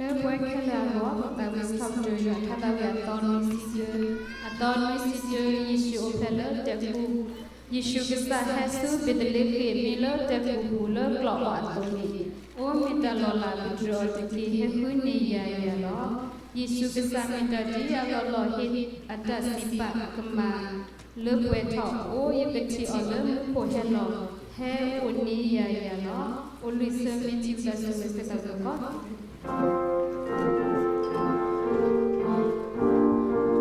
လၢပှၤခဲလၢာ်အဂီၢ် ပသးဝံၣ်ထီၣ်ပတြၢၤယွၤ ထါသးဝံၣ်အသီနွံဆံတၢ, အသီနွံဆံတၢ ယ့ၣ်ၡူးအိၣ်ဖျဲၣ်လၢတၢ်ကူၣ်, ယ့ၣ်ၡူးကစၢ်ဟဲဆူဘ့းသလ့ဃ့ၣ် မ့ၢ်လၢတၢ်ကူၣ်ပူၤလၢကျီၢ်အီၤအသိးန့ၣ်, အိၣ်မ့ၢ်တၢ်လီၤလး ပတြၢၤအီၤတက့ၢ် ဟဲဃုန့ၢ်ယၤယၤလီၤ. ယ့ၣ်ၡူးကစၢ်မ့ၢ်တၢ်ဒ်အလီၢ်လီၢ် ဟ့ၣ်အတၢ်စံးပာ်ကမၣ် လၢပှဲၤထီၣ် အိၣ်ယကထံၣ်အီၤလၢမူခိၣ်ဟဲလီၤ ဟဲအိၣ်န့ၢ်ယၤယၤလီၤ. အိၣ်လွံၢ်ဆၢမ့ၢ်ထံၣ်ပတၢ်ဆိၣ်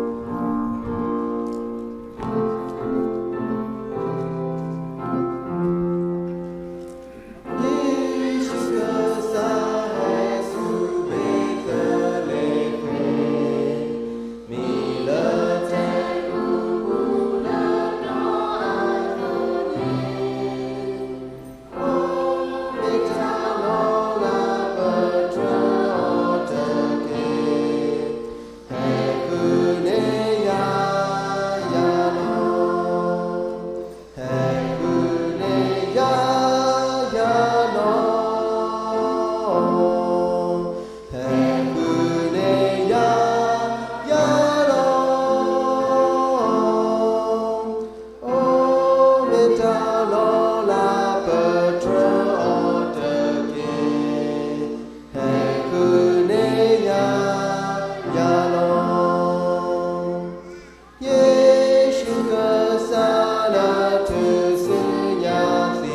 ဂ့ၤစ့ၢ်ကီး ယ့ၣ်ၡူးကစၢ်ဟဲဆူဘ့းသလ့ဃ့ၣ် မ့ၢ်လၢတၢ်ကူၣ်ပူၤလၢကျီၢ်အသိးန့ၣ်, အိၣ်မ့ၢ်တၢ်လီၤလးပတြၢၤအီၤတက့ၢ်, ဟဲဃုန့ၢ်ယၤယၤလီၤ. ဟဲဃုန့ၢ်ယၤယၤလီၤ. ဟဲဃုန့ၢ်ယၤယၤလီၤ. အိၣ်မ့ၢ်တၢ်လီၤလးပတြၢၤအီၤတက့ၢ်, ဟဲဃုန့ၢ်ယၤယၤလီၤ. ယ့ၣ်ၡူးကစၢ်လၢထူၣ်စုညါသံ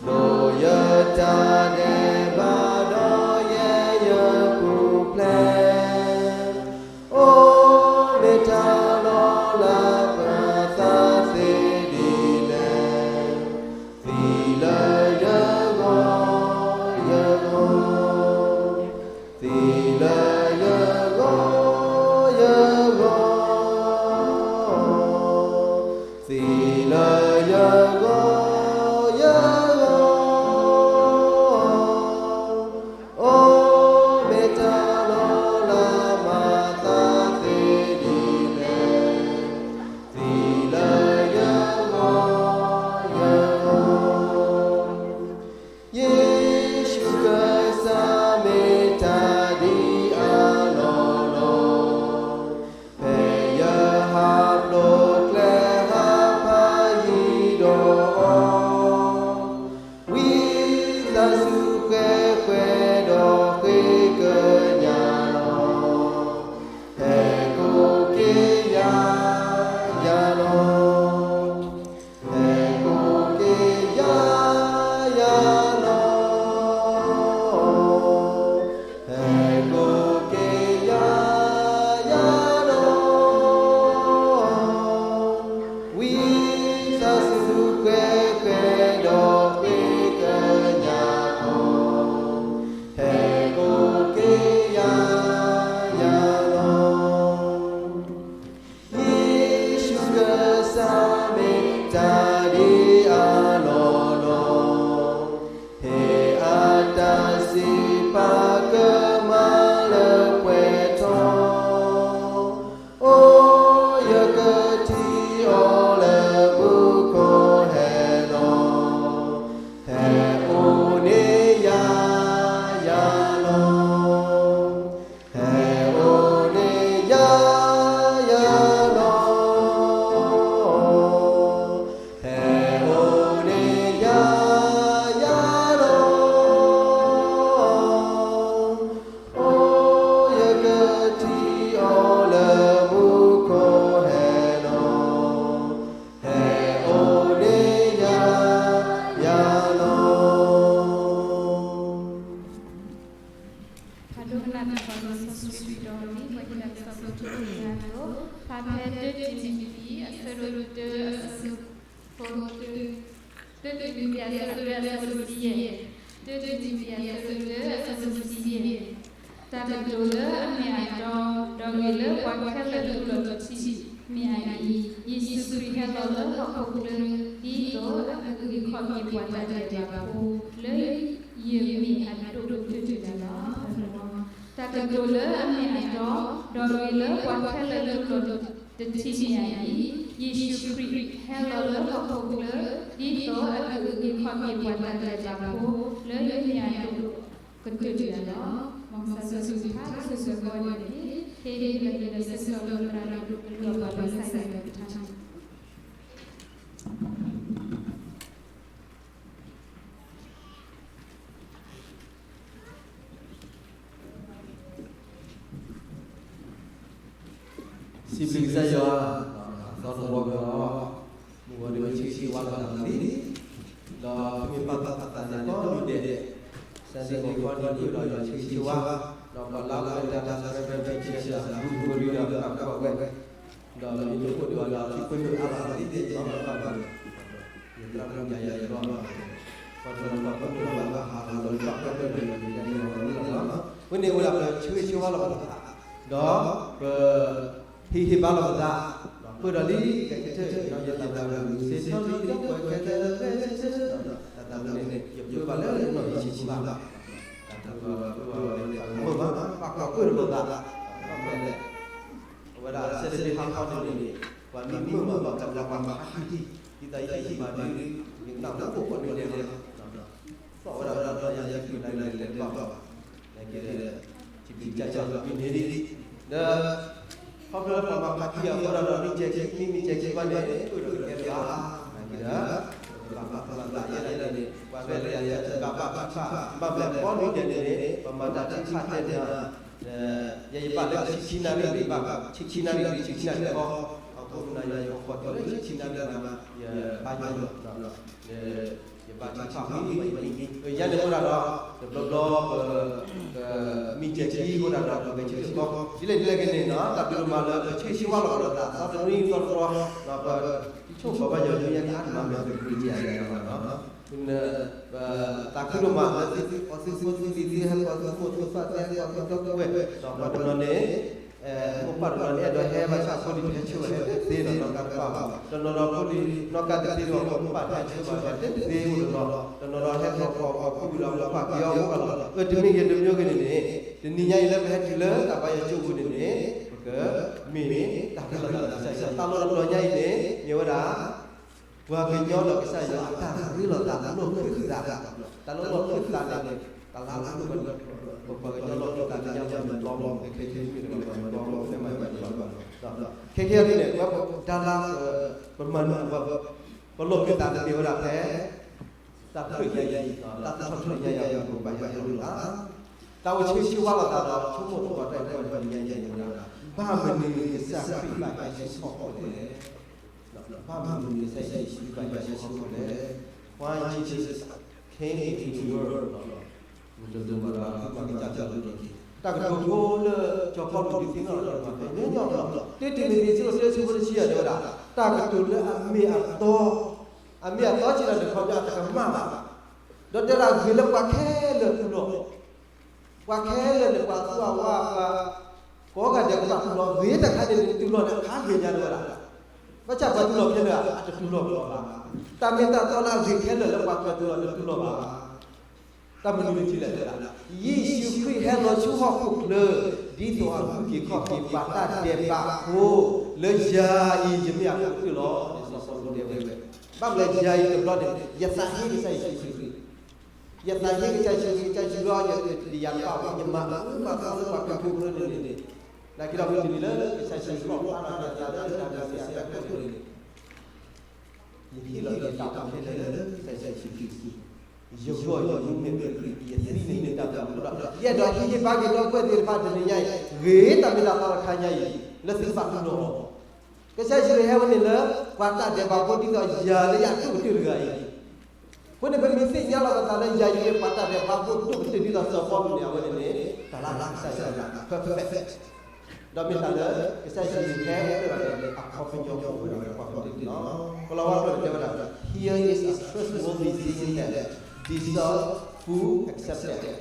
ဝဲ, ဒိးယတၢ်ဒဲးဘးဒီးယဲယပူၤဖျဲး, အိၣ်မ့ၢ်တၢ်လီၤလးပသးသ့ဒ်လဲၣ်, သံလၢယဂီၢ်ယဂီၢ် သံလၢယဂီၢ်ယဂီၢ်, သံလၢယဂီၢ်ယဂီၢ်, အိၣ်မ့ၢ်တၢ်လီၤလးမၤသးသ့ဒ်လဲၣ်, သံလၢယဂီၢ်ယဂီၢ်. ယ့ၣ်ၡူးကစၢ်မ့ၢ်တၢ်ဒ်အလီၢ်လီၢ်, ဖဲယဟးဖျိးကျဲဟးဖးယံၤဒီးအီၤ, ဝံသးစူၤဃဲၤဃဲၤဒီးဃ့ကညးလီၤ. ဟဲကိးက့ၤယၤယၤလီၤ. ဟဲကိးက့ၤယၤယၤလီၤ. ဟဲကိးက့ၤယၤယၤလီၤ. ဝံသးစူၤဃဲၤဃဲၤဒီးဃ့ကညးအီၤ, ဟဲကိးက့ၤယၤယၤလီၤ. ယ့ၣ်ၡူးကစၢ်မ့ၢ်တၢ်ဒ်အလီၢ်လီၢ်, ဟ့ၣ်အတၢ်စံးပာ်ကမၣ်လၢပှဲၤထီၣ်, အိၣ်ယကထံၣ်အီၤလၢမူခိၣ်ဟဲလီၤ. ဟဲအိၣ်န့ၢ်ယၤယၤလီၤ. ဟဲအိၣ်န့ၢ်ယၤယၤလီၤ. ဟဲအိၣ်န့ၢ်ယၤယၤလီၤ. အိၣ်ယကထံၣ်အီၤလၢမူခိၣ်ဟဲလီၤ. ဟဲအိၣ်န့ၢ်ယၤယၤလီၤ. ဖးဒိၣ်ကနၣ်တၢ်ကစီၣ်လံာ်စီဆှံဒီး လံာ်ပှၤကညီတၢ်ကစီၣ်ဖိတၢၢ်န့ၣ်အသိး, ဖးဖဲတၢတံၤမသ့း အဆၢဒိၣ်တၢ အဆၢဖိတၢ, တၢတံၤမသ့း အဆၢဒိၣ်တၢ အဆၢဖိတဆံယဲၢ်, တၢတံၤမသ့း အဆၢဒိၣ်တၢ အဆၢဖိတဆံယဲၢ် တၢ်ကတိၤလၢအမ့ၢ်အတီ, ဒီးဂ့ၤလၢပှၤခဲလၢာ်တူၢ်လိာ်တထံၣ် မ့ၢ်အအံၤ, ယ့ၣ်ၡူးခရံာ်ဟဲလီၤလၢဟီၣ်ခိၣ်ချၢ ဒ်သိးအကဂံၢ်ခီၣ်က့ၤပှၤတၢ်ဒဲးဘးဖိ လၢယမ့ၢ်အဒိၣ်ကတၢၢ်တဂၤလီၤ. တၢ်ကတိၤလၢအမ့ၢ်အတီ, ဒီးဂ့ၤလၢပှၤခဲလၢာ်တူၢ်လိာ်တထံၣ် မ့ၢ်အအံၤ, ယ့ၣ်ၡူးခရံာ်ဟဲလီၤလၢဟီၣ်ခိၣ်ချၢ ဒ်သိးအကဂံၢ်ခီၣ်က့ၤပှၤတၢ်ဒဲးဘးဖိ လၢယမ့ၢ်အဒိၣ်က ပကဒုးယၤလီၤ. မ်ကစၢ်ယွၤဆိၣ်ဂ့ၤဆိၣ်ဝါန့ၣ် ဟ့ၣ်လီၤက့ၤလၢဆၢဆၢလၢပရၤဒိၣ်ကလီၤဘၣ်လၢကစၢ်ယွၤကထါ စံးဘျုးကစၢ်ယွၤ, သီတဝီကလီၤ, မုၢ်ဂီၤဒ်ဝဲဆံးဆံးဝါလီၤသးလံ, ဒီးမ့ၢ်ပာ်သူၣ်ပာ်သးန့ၣ်ကိးနံၤဒဲး, စဲးဒဲးန့ၣ်ကိးနံၤဒဲးဒီးယွၤဆံးဆံးဝါ, ဒီးပှၤလၢအဝဲဒၣ်တၢ်ဆၢပၢၤဆံးဆံးအဘူးကရံဒီးပှၤကွၢ်ဝဲ, ဒီးမ့ၢ်တအိၣ်ဒံးဝဲဒီးထံခွဲးတၢ်အါလီၤသးလံ ယသရၣ်မုၣ်ညါယၤယလီၤ, ပှၤတနီၤပှၤပှၤပှၤပှၤဟးလီၤလၢပှၤပှၤပှၤပှၤပှၤလီၤ, ဝဲန့ၣ်အိၣ်ဒၣ်ပဆံးဆံးဝါလီၤသး, ဒီးပ ဟ့ၣ်ဟ့ၣ်ဘါလီၤပသး, ပၢၢ်ဒီးလံ ကဲကဲထၢၣ် ယသးဘၣ်ဂုာ်စ့ထီၣ်လံ ဒီးပှၤခဲလၢာ်ခဲဆ့, တၢ်သးဝဲန့ၣ် ယပၢၢ်ဘၣ်လၢနီၢ်ယဆံးဆံးဘၣ်, တၢ်သးဝဲန့ၣ် ပၢၢ်ဘၣ်လၢနီၢ်ယဆံးဆံးဘၣ်, ပှၤကွၢ်ပၢၢ်လိာ်သး, အဝဲဒၣ် ဆဲးတဘ့ၣ်ဟးခီန့ၣ်န့ၣ် ပှၤမံမုာ်မး ပှၤကလၢပှၤခးထံထံ ဒ်သိးယဟံၣ်မၤဒုး ယကနၣ်အိၣ်ကိးနံၤဒဲးလီၤ သီၣ်ဝဲဒၣ်ဝဲဒၣ်ဒီးယၤယကုၢ်လၢလဲၤတဘၣ်ဘၣ်, နကဲဒီး ထံၣ်ဘံၣ်ကၢ်ကၢ်မံၤန့ၣ်ဒ်, ဒီး ခီဖျိလၢပှၤမၤခးထံအဃိဒီး မ့ၢ်ကဲခံ မ့ၢ်မ့ၢ်ကဲခံဘၣ်န့ၣ် ပၢၢ်ဒီးကဲတဘၣ်, နကဲဒီး ပဘၣ်ပာ်ပသးယဲဒၣ်န့ၣ် ပှၤမ့ၢ်လၢယၤယၤတဘၣ်ဘၣ်ထံၣ်ဘၣ် ဘၣ်မနုၤကိးနံၤဒဲးန့ၣ်န့ၣ် ပမၤတၢ်ထံၣ်ဖးတဲနၤ ယဲယဘၣ်လၢဆံဆံနၣ်ရံၣ်ဘၣ် ဆံဆံနၣ်ရံၣ် ဆံဆံနၣ်ရံၣ်ဃီ, အဃိမနၤယၤယကဖီၣ်ထီၣ်လၢဆံဆံနၣ်ရံၣ်မး ယဘါယွၤလီၤ, ယဘၣ်ထံၣ်ဖးဝံၤ ယမံၤမံၤ ယၤန့ၣ်အိၣ်ဒၣ်ဒီး တဘျီဘျီ ပမံၤကဲၤခံအိၣ်ဒၣ်ဒီး ပဂဲၤဆၢထၢၣ်ကီ ဒ်လဲၣ်ဒ်လဲၣ်ဂ့ၤန့ၣ်နီၤ တၢ်ဘျုးဒိၣ်မးလၢပဆံးဆံးဝါလီၤဒီးသး သီတနွံသီတြီ ပဆိကမိၣ်ဘၣ်ယွၤလၢယကမၤမဲာ်သဘျ့ယၤယၤလီၤ သးခုဒိၣ်မးလၢသု သုဖိသုလံၤ သုဟဲကီၢ်သုမိၢ်သုပၢ် သုဟဲကီၢ်သုဒီပုၢ်ဝဲၢ် ဒီးပှၤတနီၤန့ၣ် မိၢ်ပၢ်တနီၤန့ၣ် အဲၣ်ဒိးဟဲဘၣ်ဆၣ်ဖိလံၤ ဟဲဆၢထၢၣ်ဟဲတသ့ဒီးနီၢ်ကါတပၣ်ဘၣ်, တနီၤဒီးဖိလံၤ နီၢ်ကါတသ့ဒီးမိၢ်ပၢ်တဟဲဆၢဘၣ် ဟဲတသ့အိၣ်တနီၤ, တနီၤဒီးဟဲထီၣ်ကီၢ်ကီၢ်ပူၤဒီးမိၢ်ပၢ်က့ၤအီၤအိၣ်ဘၣ်လီၤ, အၢ တမ့ၢ်ဂ့ၤတမံၤဂ့ၤန့ၣ်န့ၣ် တနံၤညါအံၤလၢပဟဲတုၤလၢတၢ်ဘါယွၤကၠိပူၤန့ၣ်န့ၣ် ပကမ့ၢ်တၢ်ရ့လိာ်သးဒီးကစၢ်ယွၤ တၢ်လီၢ်တတီၤညါအံၤန့ၣ် မ့ၢ်ဝဲဒၣ် ပှၤကညီဒီးကစၢ်ယွၤအတၢ်ရ့လိာ်သးလီၢ်ခၢၣ်သး, တၢ်လီၢ်လီၢ်ခၢၣ်သးန့ၣ် တၢ်လၢအလိၣ်ဘၣ်န့ၣ် ပပှၤကညီလီၢ်ခၢၣ်သးလၢညါပှၤမၤဘျီဘၣ် ခဲခဲအံၤမ့ၢ်တဘၣ်ပှၤမၤဘျီဘၣ် ခဲမၤဘၣ်တဘၣ်ဘၣ်, ခဲခဲအံၤန့ၣ် ပှၤဒၣ်လၢ ပမၤနၢၤပှၤ ပလီၢ်ခၢၣ်သးန့ၣ်မ့ၢ်ဝဲဒၣ်ဖဲ တၢ်ဖျၢၣ်ညါအံၤ တၢ်သူၣ်ထီၣ်ဖျၢၣ်ညါအံၤ ပကဘၣ်ဟ့ၣ်လိာ်သး တၢ်အိၣ်ဆံးဆံးဝါလီၤသးဒီး ဆိကမိၣ်သကိးတၢ်အံၤတနံၤညါအံၤ ဘၣ်မနုၤကစၢ်ခရံာ်ဘၣ်ဟဲဆူဟီၣ်ခိၣ်လဲၣ်, ဘၣ်မနုၤကစၢ်ယ့ၣ်ၡူးခရံာ်ဘၣ်ဟဲဆူဟီၣ်ခိၣ်လဲၣ်, Why Jesus came into the world, မ့ၢ်တဒိးဘၣ်ဒီး မၤကစၢ်ကၢ်လိာ်က့ၤ တၢ်ကတိၤဖိလၢ စီၤပီလူးဒုးသ့ၣ်နီၣ်ထီၣ်လီၤ ဖဲညီညီလီၤ တ့တမံၤသ့ၣ် ဆၢဖိတဆံယဲၢ်တဲဝဲဒၣ် တၢ်ကတိၤလၢအမ့ၢ်အတီ အမ့ၢ်အတီဆံးလီၤတခီပညီ အတကမၣ်ဘၣ်, ဒီးတဲဒၣ်ဂ့ၤလၢပှၤခဲလၢာ်တူၢ်လိာ်, ပှၤခဲလၢာ်န့ၣ် ပှၤသူအဝါ ပှၤကိးဂၤဒဲးကဘၣ်တူၢ်လိာ် ဂ့ၤတခါန့ၣ်န့ၣ် တူၢ်လိာ်န့ၣ် အခါဂ့ၤညါလၢဝဲဒၣ်, ဘၣ်ဆၣ်ပှၤတူၢ်လိာ်ခဲလၢာ် အတတူၢ်လိာ်ဘၣ်, တၢ်မ့ၢ်တၢ်တီလၢအဂ့ၤခဲလၢာ်လၢပှၤကတူၢ်လိာ် တတူၢ်လိာ်ဘၣ် တၢ်မနုၤတထံၣ်လဲၣ်တဲဒၣ်, ယ့ၣ်ၡူးခရံာ်ဟဲလီၤဆူဟီၣ်ခိၣ်ချၢ ဒ်သိးအဂုၤက့ၤခီၣ်က့ၤပှၤတၢ်ဒဲးဘးအဃိ, လၢယၤအံၤ ယမ့ၢ်အခိၣ်တၢၢ်လီၤ စီၤပီလူးတဲဝဲ, ဘၣ်မနုၤလဲၣ် ယၤအံၤတဘျီန့ၣ် ယသးဟ့ကစၢ်ယ့ၣ်ၡူးခရံာ်, ယသးဟ့ကစၢ်ယ့ၣ်ၡူးခရံာ် ကစၢ်ယ့ၣ်ၡူးခရံာ်လီၤ ယတယၤတဘၣ်ဘၣ် ယမၤအၢမၤသီလၢပှၤခရံာ်ဖိတဖၣ်န့ၣ်န့ၣ်, နာ်က့ဒီးမုၢ်တနံၤလၢကစၢ်ယ့ၣ်ၡူးခရံာ်လီၣ်ဖျါထီၣ်ယသးလၢတၢ်ဒုးသ့ၣ်အတၢ်ကတိၤန့ၣ် ယဟ့ၣ်လီၤယတၢ်အိၣ်ခဲလၢာ်လၢကစၢ်ယ့ၣ်ၡူးခရံာ်အစု, ယဂီၢ်ယမူမ့ၢ်ခရံာ် ယသံန့ၣ်မ့ၢ်တၢ်ဘျုးအဃိဒီး ယအဲၣ်ဒိးဟ့ၣ်ဂံၢ်ဘါက့ၤဒီပုၢ်ဝဲၢ်သ့ၣ်တဖၣ်တနံၤညါအံၤ ဂ့ၤတၢ်မ့ၢ်တၢ်တီတခါညါအံၤ လၢသုကဘၣ်တူၢ်လိာ်အီၤ, ကစၢ်ယ့ၣ်ၡူးဟဲဝဲန့ၣ်လၢ ပှၤတၢ်ဒဲးဘးဖိ ဒ်သိးယၤလၢယတူၢ်ကတၢၢ်တဂၤအံၤ, အဃိန့ၣ် ပမ့ၢ်သ့ၣ်ညါလီၤပသးလၢယၤအံၤမ့ၢ်ပှၤတၢ်ဒဲးဘးဖိဒိၣ်ကတၢၢ်ဒ်သိးစီၤပီလူးန့ၣ် အဝဲန့ၣ်န့ၣ် တၢ်လၢအလၢကစၢ်ယွၤ perfect ဒီးမ့ၢ်တၢ်လၢကစၢ်ယ့ၣ်ၡူးခရံာ်ဟဲလၢအဂီၢ်န့ၣ် အခီပညီအိၣ်ဝဲဒၣ်ပှၤကလုာ်န့ၣ်လီၤ. ကလီၤဝါကျိာ်န့ၣ်တဲဝဲဒၣ် Here is a trustworthy saying that deserves full acceptance.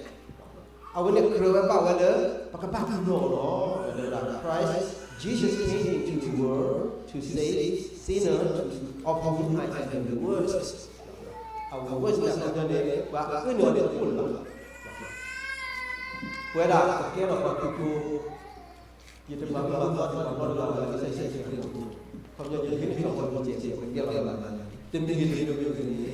အဝဲန့ၣ်ကြၢးဝဲဘၣ်ဝဲလၢ ပကဘၣ်တူၢ်လိာ်အီၤလီၤ. ဝဲဒၣ် Christ Jesus came into the world to save sinners, of whom I am the worst. အဝဲ worst န့ၣ် အခီပညီန့ၣ် ပှၤအအၢန့ၢ်အီၤန့ၣ်တအိၣ်လၢၤဘၣ်. ပဝဲဒၣ်ပကဲထီၣ်ပှၤခရံာ်ဖိ ယတမၤမုာ်မၤသီတၢ်ဘၣ်နီတဂၤဘၣ်လၢကစၢ်ယ့ၣ်ၡူးခရံာ်အပူၤ, ခီပညီယဟ့ၣ်လီၤပှၤမုၢ်ကဲးစ့ၢ်ကီး ပကဲထီၣ်လၢ်လၢ်န့ၣ် တမံၤဂ့ၤတမံၤဂ့ၤန့ၣ် ပ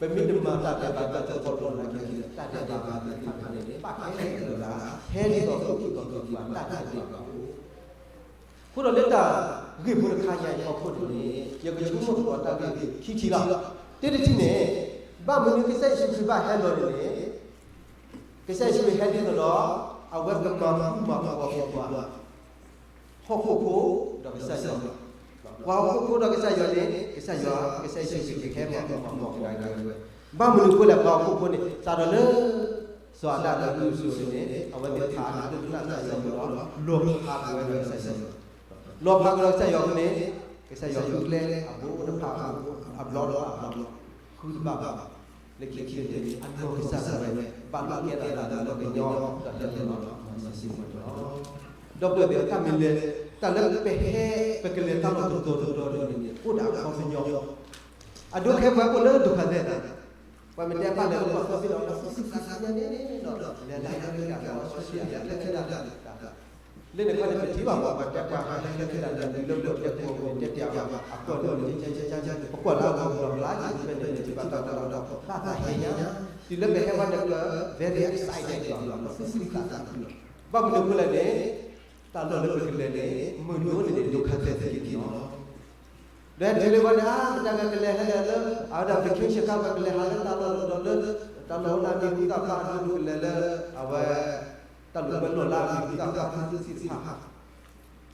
မ့ၢ်တမၤတၢ်ဒဲးဘးဒ်သိးစီၤပီလူးနာ်က့ တၢ်ဒဲးဘးဘၣ်သ့ၣ်တဖၣ်န့ၣ်န့ၣ် ပာ်ခဲလၢာ်လီၤဒၣ်, ဟဲဒ်သိးသူၣ်ခုသးခုပှၤတၢ်ဒဲးဘးအဃိ, အဃိဒီးလၢတၢ်ဂ့ၢ်ဖိတခါညါအံၤအဖီခိၣ်န့ၣ် ယကဆိကမိၣ်ကဒီးတၢ်ဂ့ၢ်ခံထံၣ်လီၤ. တထံၣ်န့ၣ်, ဘၣ်မနုၤကစၢ်ယ့ၣ်ၡူးခရံာ်ဘၣ်ဟဲလီၤန့ၣ်န့ၣ်, ကစၢ်ယ့ၣ်ၡူးခရံာ်ဟဲဒ်သိးဒီး အဝဲကမၤဃူမၤဖိးက့ၤပှၤ ဟီၣ်ခိၣ်ဖိဒီးကစၢ်ယွၤ, ပှၤဟီၣ်ခိၣ်ဖိဒီးကစၢ်ယွၤန့ၣ် ကစၢ်ယွၤ, ကစၢ်ယ့ၣ်ၡူးခရံာ်ကဟဲမၤဃူမၤဖိးကဒါက့ၤဝဲ. ဘၣ်မနုၤအဃိလဲၣ်, ပှၤဟီၣ်ခိၣ်ဖိန့ၣ် စးထီၣ်လၢ စီၤအၤဒၣ်ဒီးအီၤအစိၤန့ၣ် အဝဲသ့ၣ်ဖးဒိကနၣ်ကစၢ်ယွၤအဃိဒီး လီၤဖးက့ၤဝဲဒီးကစၢ်ယွၤ, လီၤဖးက့ၤဒီးကစၢ်ယွၤအဃိန့ၣ် ကစၢ်ယွၤဃုကျဲအဘိတဖၣ် အဘျီတဖၣ်အဘျီ ဃုတဘၣ်ဘၣ်. လၢခံခံန့ၣ် အနီၢ်ကစၢ်ဒၣ်ဝဲ ဘၣ်လိာ်ကဲဒၣ်တၢ်လၢပှၤကညီ ဒီးဟဲလီၤလီၤမၤစၢၤစ့ၢ်ကီးန့ၣ်လီၤ. ဒီပုၢ်ဝဲၢ်သ့ၣ်ဧၢ, တၢ်မ့ၢ်လၢ တၢ်လၢပဟဲ ပကလဲၤတၢ်လီၢ်တတီၤတတီၤန့ၣ်န့ၣ် အိၣ်ဒီးအခီပညီ, အဒိခဲအံၤပှၤအိၣ်လၢဒိးခးသဲသး, ပှၤမ့ၢ်တဲပၢ်လဲၤလၢပှၤသီသ့ၣ်ဒီး ပှၤသူၣ်ခုသးခုညါန့ၣ်ဒီး လဲၤတၢ်လၢက့ၤတၢ်ဒီး အီစထြ့လယါ ဟဲလၢခံတၢ်လၢတၢ် လၢန့ၣ်ခီန့ၣ် ပထံၣ်ဘၣ်ပှၤ ပှၤတဲပှၤဟဲလၢခံတၢ်လၢ တုၤလၢပှၤတဲပှၤတဲပှၤ အကွၢ်လၢန့ၣ် ပကွၢ်လၢအဂီၢ်ဒီးဘျါက့ၤဖဲန့ၣ်န့ၣ် ထံၣ်ဘၣ်တၢ်လီၢ်ဒီး ဘၣ်သးဟဲညါ, တုၤလၢပဟဲဘၣ်န့ၣ် ပ very excited ဒီး ပသူၣ်ခုသးခုလီၤ. ဘၣ်မနုၤအဃိလဲၣ်န့ၣ် တၢ်လီၢ်လၢပကလဲၤန့ၣ် မုၢ်ဒိၣ်န့ၣ်န့ၣ် ဒိးခးသဲသက့ၤန့ၣ်လီၤ. ဒီးဟဲတုၤလၢဝဲန့ၣ် အါ ပတၢ်ဂၤကလဲၤဟဲလၢ အဝဲဒၣ် vacation ခါ ပကလဲၤဟးလၢတၢ်လီၢ်တတီၤလၢ တၢ်လီၢ်အိၣ်လၢအမံၤဟူသၣ်ဖျါ ဒိကလဲၤလၢ အဝဲ တၢ်လိာ်ကွဲလီၢ်လၢအမံၤဟူသၣ်ဖျါသ့ၣ်တဖၣ်,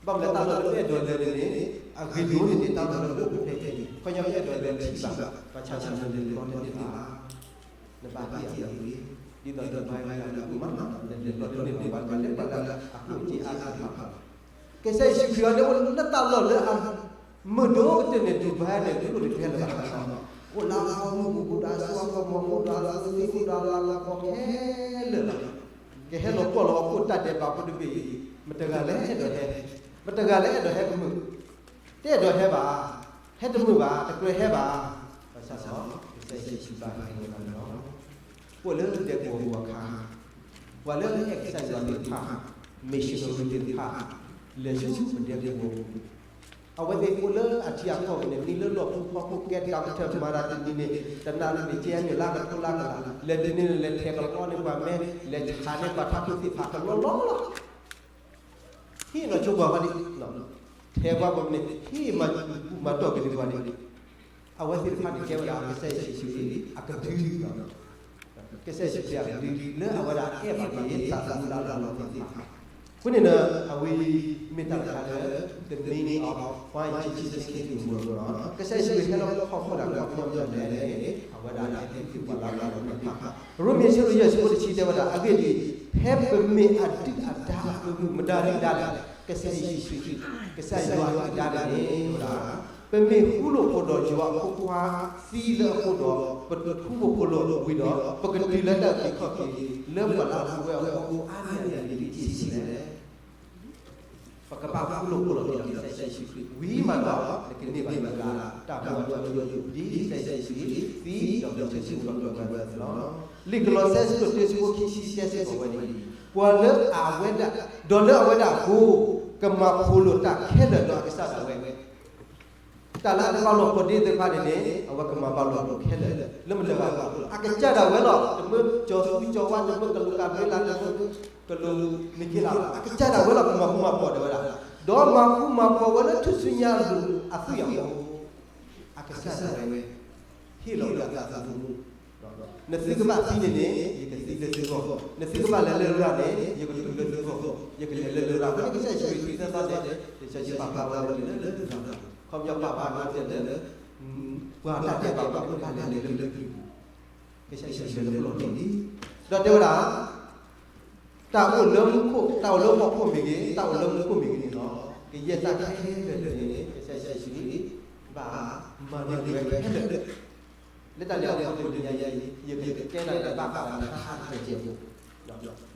ဘၣ်မနုၤလၢတၢ်လီၢ်လၢပအဲၣ်ဒိးလဲၤန့ၣ်န့ၣ် အဂ့ၤဒိၣ်န့ၣ်န့ၣ် တၢ်လီၢ်လၢပအိၣ်ဖဲအံၤ ခီညီပအဲၣ်ဒိးလဲၤထံၣ်ဘၣ် ဘၣ်ဆၣ်သနာ်က့လဲၤတဘျီတန့ၢ်ဘၣ်, နဘၣ်ဟ့ၣ်အဂ့ၢ်, ဒ်သိးဒိးဘါအံၤ နမ့ၢ်မၤ နလဲၤတဘျီတန့ၢ်ဘၣ် ပှၤတလဲၤပှၤလၢအကျိၣ်အစ့အါဂၤဘၣ်. ကစၢ်ယ့ၣ်ၡူးခရံာ်အံၤန့ၣ် အိၣ်လၢတၢ်လီၢ်လၢအ မုၢ်ဒိၣ်ကတၢၢ်န့ၣ် ဒိးဘါန့ၣ် တလိၣ်တတဲလၢၤဘၣ်, အိၣ်လၢအဖိမုၣ်ဖိဒါ အစိအကမီၤဖိဒါ အဖိသ့ၣ်ဖိဒါ လၢအလၤကပီၤခဲလၢာ်လီၤ. ကဟဲလီၤကွၢ်လီၤအခိၣ်တၢ်ဒဲးဘးဖိတဘ့ၣ်အံၤ မတဂၤလၢအဲၣ်ဒိးဟဲ, မတဂၤလၢအဲၣ်ဒိးဟဲကမုာ်, တအဲၣ်ဒိးဟဲဘၣ်, ဟဲတမုာ်ဘၣ်, တကြၢးဟဲဘၣ်, ဘၣ်ဆၣ်ဒီး ကစၢ်ယ့ၣ်ၡူးခရံာ်ဘၣ်ဟဲလီၤန့ၣ်လီၤ. ပှၤလၢဒဲကဝီၤပူၤအခါ ပှၤလၢအဲၣ်ကစၢ်ယွၤသ့ၣ်တဖၣ်, missionary သ့ၣ်တဖၣ် လဲၤဆူပဒဲကဝီၤပူၤ, အဝဲသ့ၣ်အိၣ်လၢအထံအကီၢ်ပူၤန့ၣ် မံလၢလီၢ်ပူၤဖီခိၣ် ကဲတၢ်ကထၢၣ်မၤတၢ်တနံၤန့ၣ် တနၤန့ၣ် ကဲနုာ်လၢကထိလၢကလး, လဲၤဒ်န့ၣ် လဲၤထဲးကလီန့ၢ်ပှၤမဲ, လဲၤဆးန့ၢ်ပှၤထးခိၣ်သ့ၣ်တဖၣ်ကလီလီလီၤ. ဟ့ၣ်နီၤဆိပှၤဂၤဒံး, ထဲးပှၤပူၤန့ၣ် ဟ့ၣ်မၤဘူၣ်မၤတီၢ်က့ၤန့ၢ်ပှၤန့ၣ်, အဝဲသ့ၣ်တဖၣ်န့ၣ်ကဲဝဲဒၣ်ကစၢ်ယ့ၣ်ၡူးခရံာ်အကဒု, ကစၢ်ယ့ၣ်ၡူးခရံာ်အကဒု လၢအဝဲဒၣ်အဲၣ်ဘၣ်က့ၤတၢ်သူၣ်လၢ်လၢ်လီၤသ့ၣ်တဖၣ်, အဃိန့ၣ်ဒီး အဝဲမ့ၢ်တၢ်တခါလၢ the meaning of why Jesus came to the world လီၤ. ကစၢ်ယ့ၣ်ၡူးခရံာ်ဟဲလၢဟီၣ်ခိၣ်ဒၣ်ခီဖျိမနုၤလဲၣ်န့ၣ် အဝဲဒၣ်ဟဲခူသူၣ်ပှၤလၢ်လၢ်လီၤသ့ၣ်တဖၣ်, ရိမ့ၤအဆၢဒိၣ်ယဲၢ်ဆံဖိတဆံတဲဝဲဒၣ် အဂ့ၢ်ဒ်အံၤ, ဖဲပမ့ၢ်အဒုၣ်အဒါအဖၢမုၢ် မတၤဒၣ်လဲာ် ကစၢ်ယ့ၣ်ၡူးခရံာ် ကစၢ်ယွၤအဒုၣ်အဒါန့ၣ် တဲဝဲဒၣ် ပမ့ၢ်ဃူလိာ်ဖိးဒီးယွၤအဖိခွါသံလၢအဃိဒီး ပတခူဖိးဖိးလိာ်ဝံၤဒီး ပကတုၤလၢတၢ်အုၣ်က့ၤခီၣ်က့ၤ လၢပှၤလၢအဃူဝဲအဃိအါန့ၢ်အဂ့ၢ်ဒ်အံၤစ့ၢ်ကီးလဲၣ်. ပကဘၣ်ဃူလိာ်ဖိးလိာ်က့ၤကစၢ်ယ့ၣ်ၡူးခရံာ် ဝံၤမးဒီး နကန့ၢ်ဘၣ်တၢ်မူအထူအယိာ် ဒ်ကစၢ်ယ့ၣ်ၡူးခရံာ်သံဒီးတုၤဆူကီၢ်ပူၤဝဲအသိးလီၤ. လံာ်ကလီးစဲ အဆၢဒိၣ်တၢဆံဖိခံဆံတဲစ့ၢ်ကီးဝဲဒ်အံၤ, ပှၤလၢအဝဲဒၣ်, ဒီးလၢအဝဲဒၣ်အဃိ ကမၤဖိးလိာ်တၢ်ခဲလၢာ်ဒီးအကစၢ်ဒၣ်ဝဲ တၢ်လၢအတဘၣ်လိာ်ဖိးဒ့သ့ၣ်တဖၣ်န့ၣ်န့ၣ် အဝဲကမၤဘၣ်လိာ်ဖိးခဲလၢာ် လၢမတၤတဂၤဘၣ်. အကစၢ်ဒၣ်ဝဲလီၤ. တမ့ၢ်ကၠီၤသူကၠီၤဝါ, တမ့ၢ်ကလူးကၤဘြံလး, တမ့ၢ်ကလူးမံၤက့လးဘၣ်. အကစၢ်ဒၣ်ဝဲလီၤ ကမၤဃူမၤဖိးဒၣ်ဝဲဒၣ်, ဒီးမၤဃူမၤဖိးဝဲလၢထူၣ်စုညါအလိၤအသွံၣ်အဃိ, အကစၢ်ဒၣ်ဝဲ ဟ့ၣ်လီၤဝဲဒၣ်အသးသမူ နသုကဘၣ်သံန့ၣ်န့ၣ် ယကသံလၢသုဂီၢ်, နသုကဘၣ်လဲၤလၢရၤန့ၣ် ယကတုၤလၢသုဂီၢ်, ယကလဲၤလၢလရာ်. အဃိန့ၣ် ကစၢ်ယ့ၣ်ၡူးခရံာ်သၢသီန့ၣ် ကစၢ်ယ့ၣ်ၡူးပာ်ဖျါဝဲလၢလရာ်, ခီပညီပာ်ဖျါဝဲလၢ ပှၤတၢ်ဒဲးဘးဘၣ်မ့ၢ်ဘၣ်လဲၤလၢလၢပျၢၤပူၤ, ကစၢ်ယ့ၣ်ၡူးလဲၤလၢပျၢၤလီၢ်န့ၣ်, ဒီးတဲဝဲဒၣ် တၢ်အိၣ်လၢမူခိၣ်, တၢ်အိၣ်လၢဟီၣ်ခိၣ်မ့ၢ်ဂ့ၤ, တၢ်အိၣ်လၢမူခိၣ်မ့ၢ်ဂ့ၤန့ၣ်လီၤ, ကယဲၢ်တၢ်ခဲလၢာ်န့ၣ် ကစၢ်ယ့ၣ်ၡူးခရံာ် ဘၣ်မၤန့ၢ်ဝဲခဲလၢာ် လၢတၢ်လဲၤအီၤဖိတနံၤညါအံၤ ယကတဲနၤတဘၣ်ဃးဒီးထါတစဲးဖိ,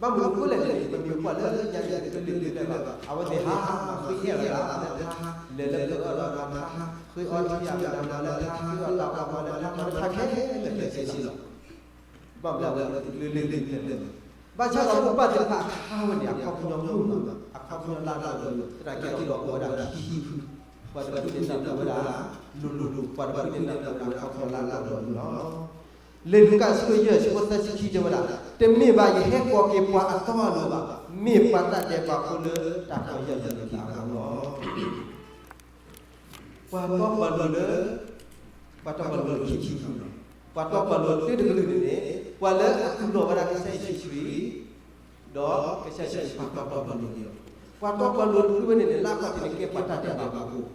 ဘၣ်မနုၤအဃိလဲၣ်န့ၣ် ပမ့ၢ်ကွၢ်လၢညါအံၤ တကလုာ်ဒဲးဘၣ်, အဝဲသ့ၣ်ဟးမၤဃ့အဲၣ်လီၤလၢထါ, လဲၤလၢပအၢၣ်လီၤမၤထါ, ဃ့အီထံအီတၢ်မၤလၢထါ, ဃ့အီတၢ်ပှၤမၤလၢထါ, မၤလၢထါခဲလၢာ်ခဲဆ့လီၤ. ဘၣ်မနုၤအဃိလဲၣ်, ဘၣ်ဆၣ်ဒီးမိၢ်ပၢ်သ့ၣ်တဖၣ်အခါဝဲန့ၣ် အခီပညီမုာ်မး, အခီပညီလၢအလီၢ်လီၤ, သနာ်က့အီၤအိၣ်ဝဲဒၣ်ခံဖု, ပှၤတဖုန့ၣ်နၢ်ပၢၢ်ဝဲဒၣ်လိၤလိၤ, ပှၤတဖုန့ၣ်နၢ်ပၢၢ်ဝဲဒၣ်အခီပညီလၢအလီၢ်လီၤန့ၣ်လီၤ. လံာ်လူၤကၣ်အဆၢဒိၣ်ယဲၢ်အဆၢဖိသၢဆံခံတဲဝဲဒၣ် တမ့ၢ်ဘၣ်ယဟဲကိးက့ၤပှၤအတီအလိၤဘၣ်, မ့ၢ်ပှၤတၢ်ဒဲးဘးဖိလၢတၢ်တီယၢ်လီၤသးအဂီၢ်လီၤ. ပှၤတီပှၤလိၤလၢ ပှၤတီပှၤလိၤခံထံၣ်လီၤ. ပှၤတီပှၤလိၤတၢတကလုာ်န့ၣ်န့ၣ် ပှၤလၢအတူၢ်လိာ်ဝဲဒၣ်ကစၢ်ယ့ၣ်ၡူးခရံာ် ဒီးကစၢ်ယ့ၣ်ၡူးခရံာ်ပှၤတီပှၤလိၤန့ၣ်လီၤ. ပှၤတီပှၤလိၤတဖုဝဲန့ၣ်န့ၣ် လၢအပှၤတန့ၣ်ကဲပှၤတၢ်ဒဲးဘးဖိ ဒ်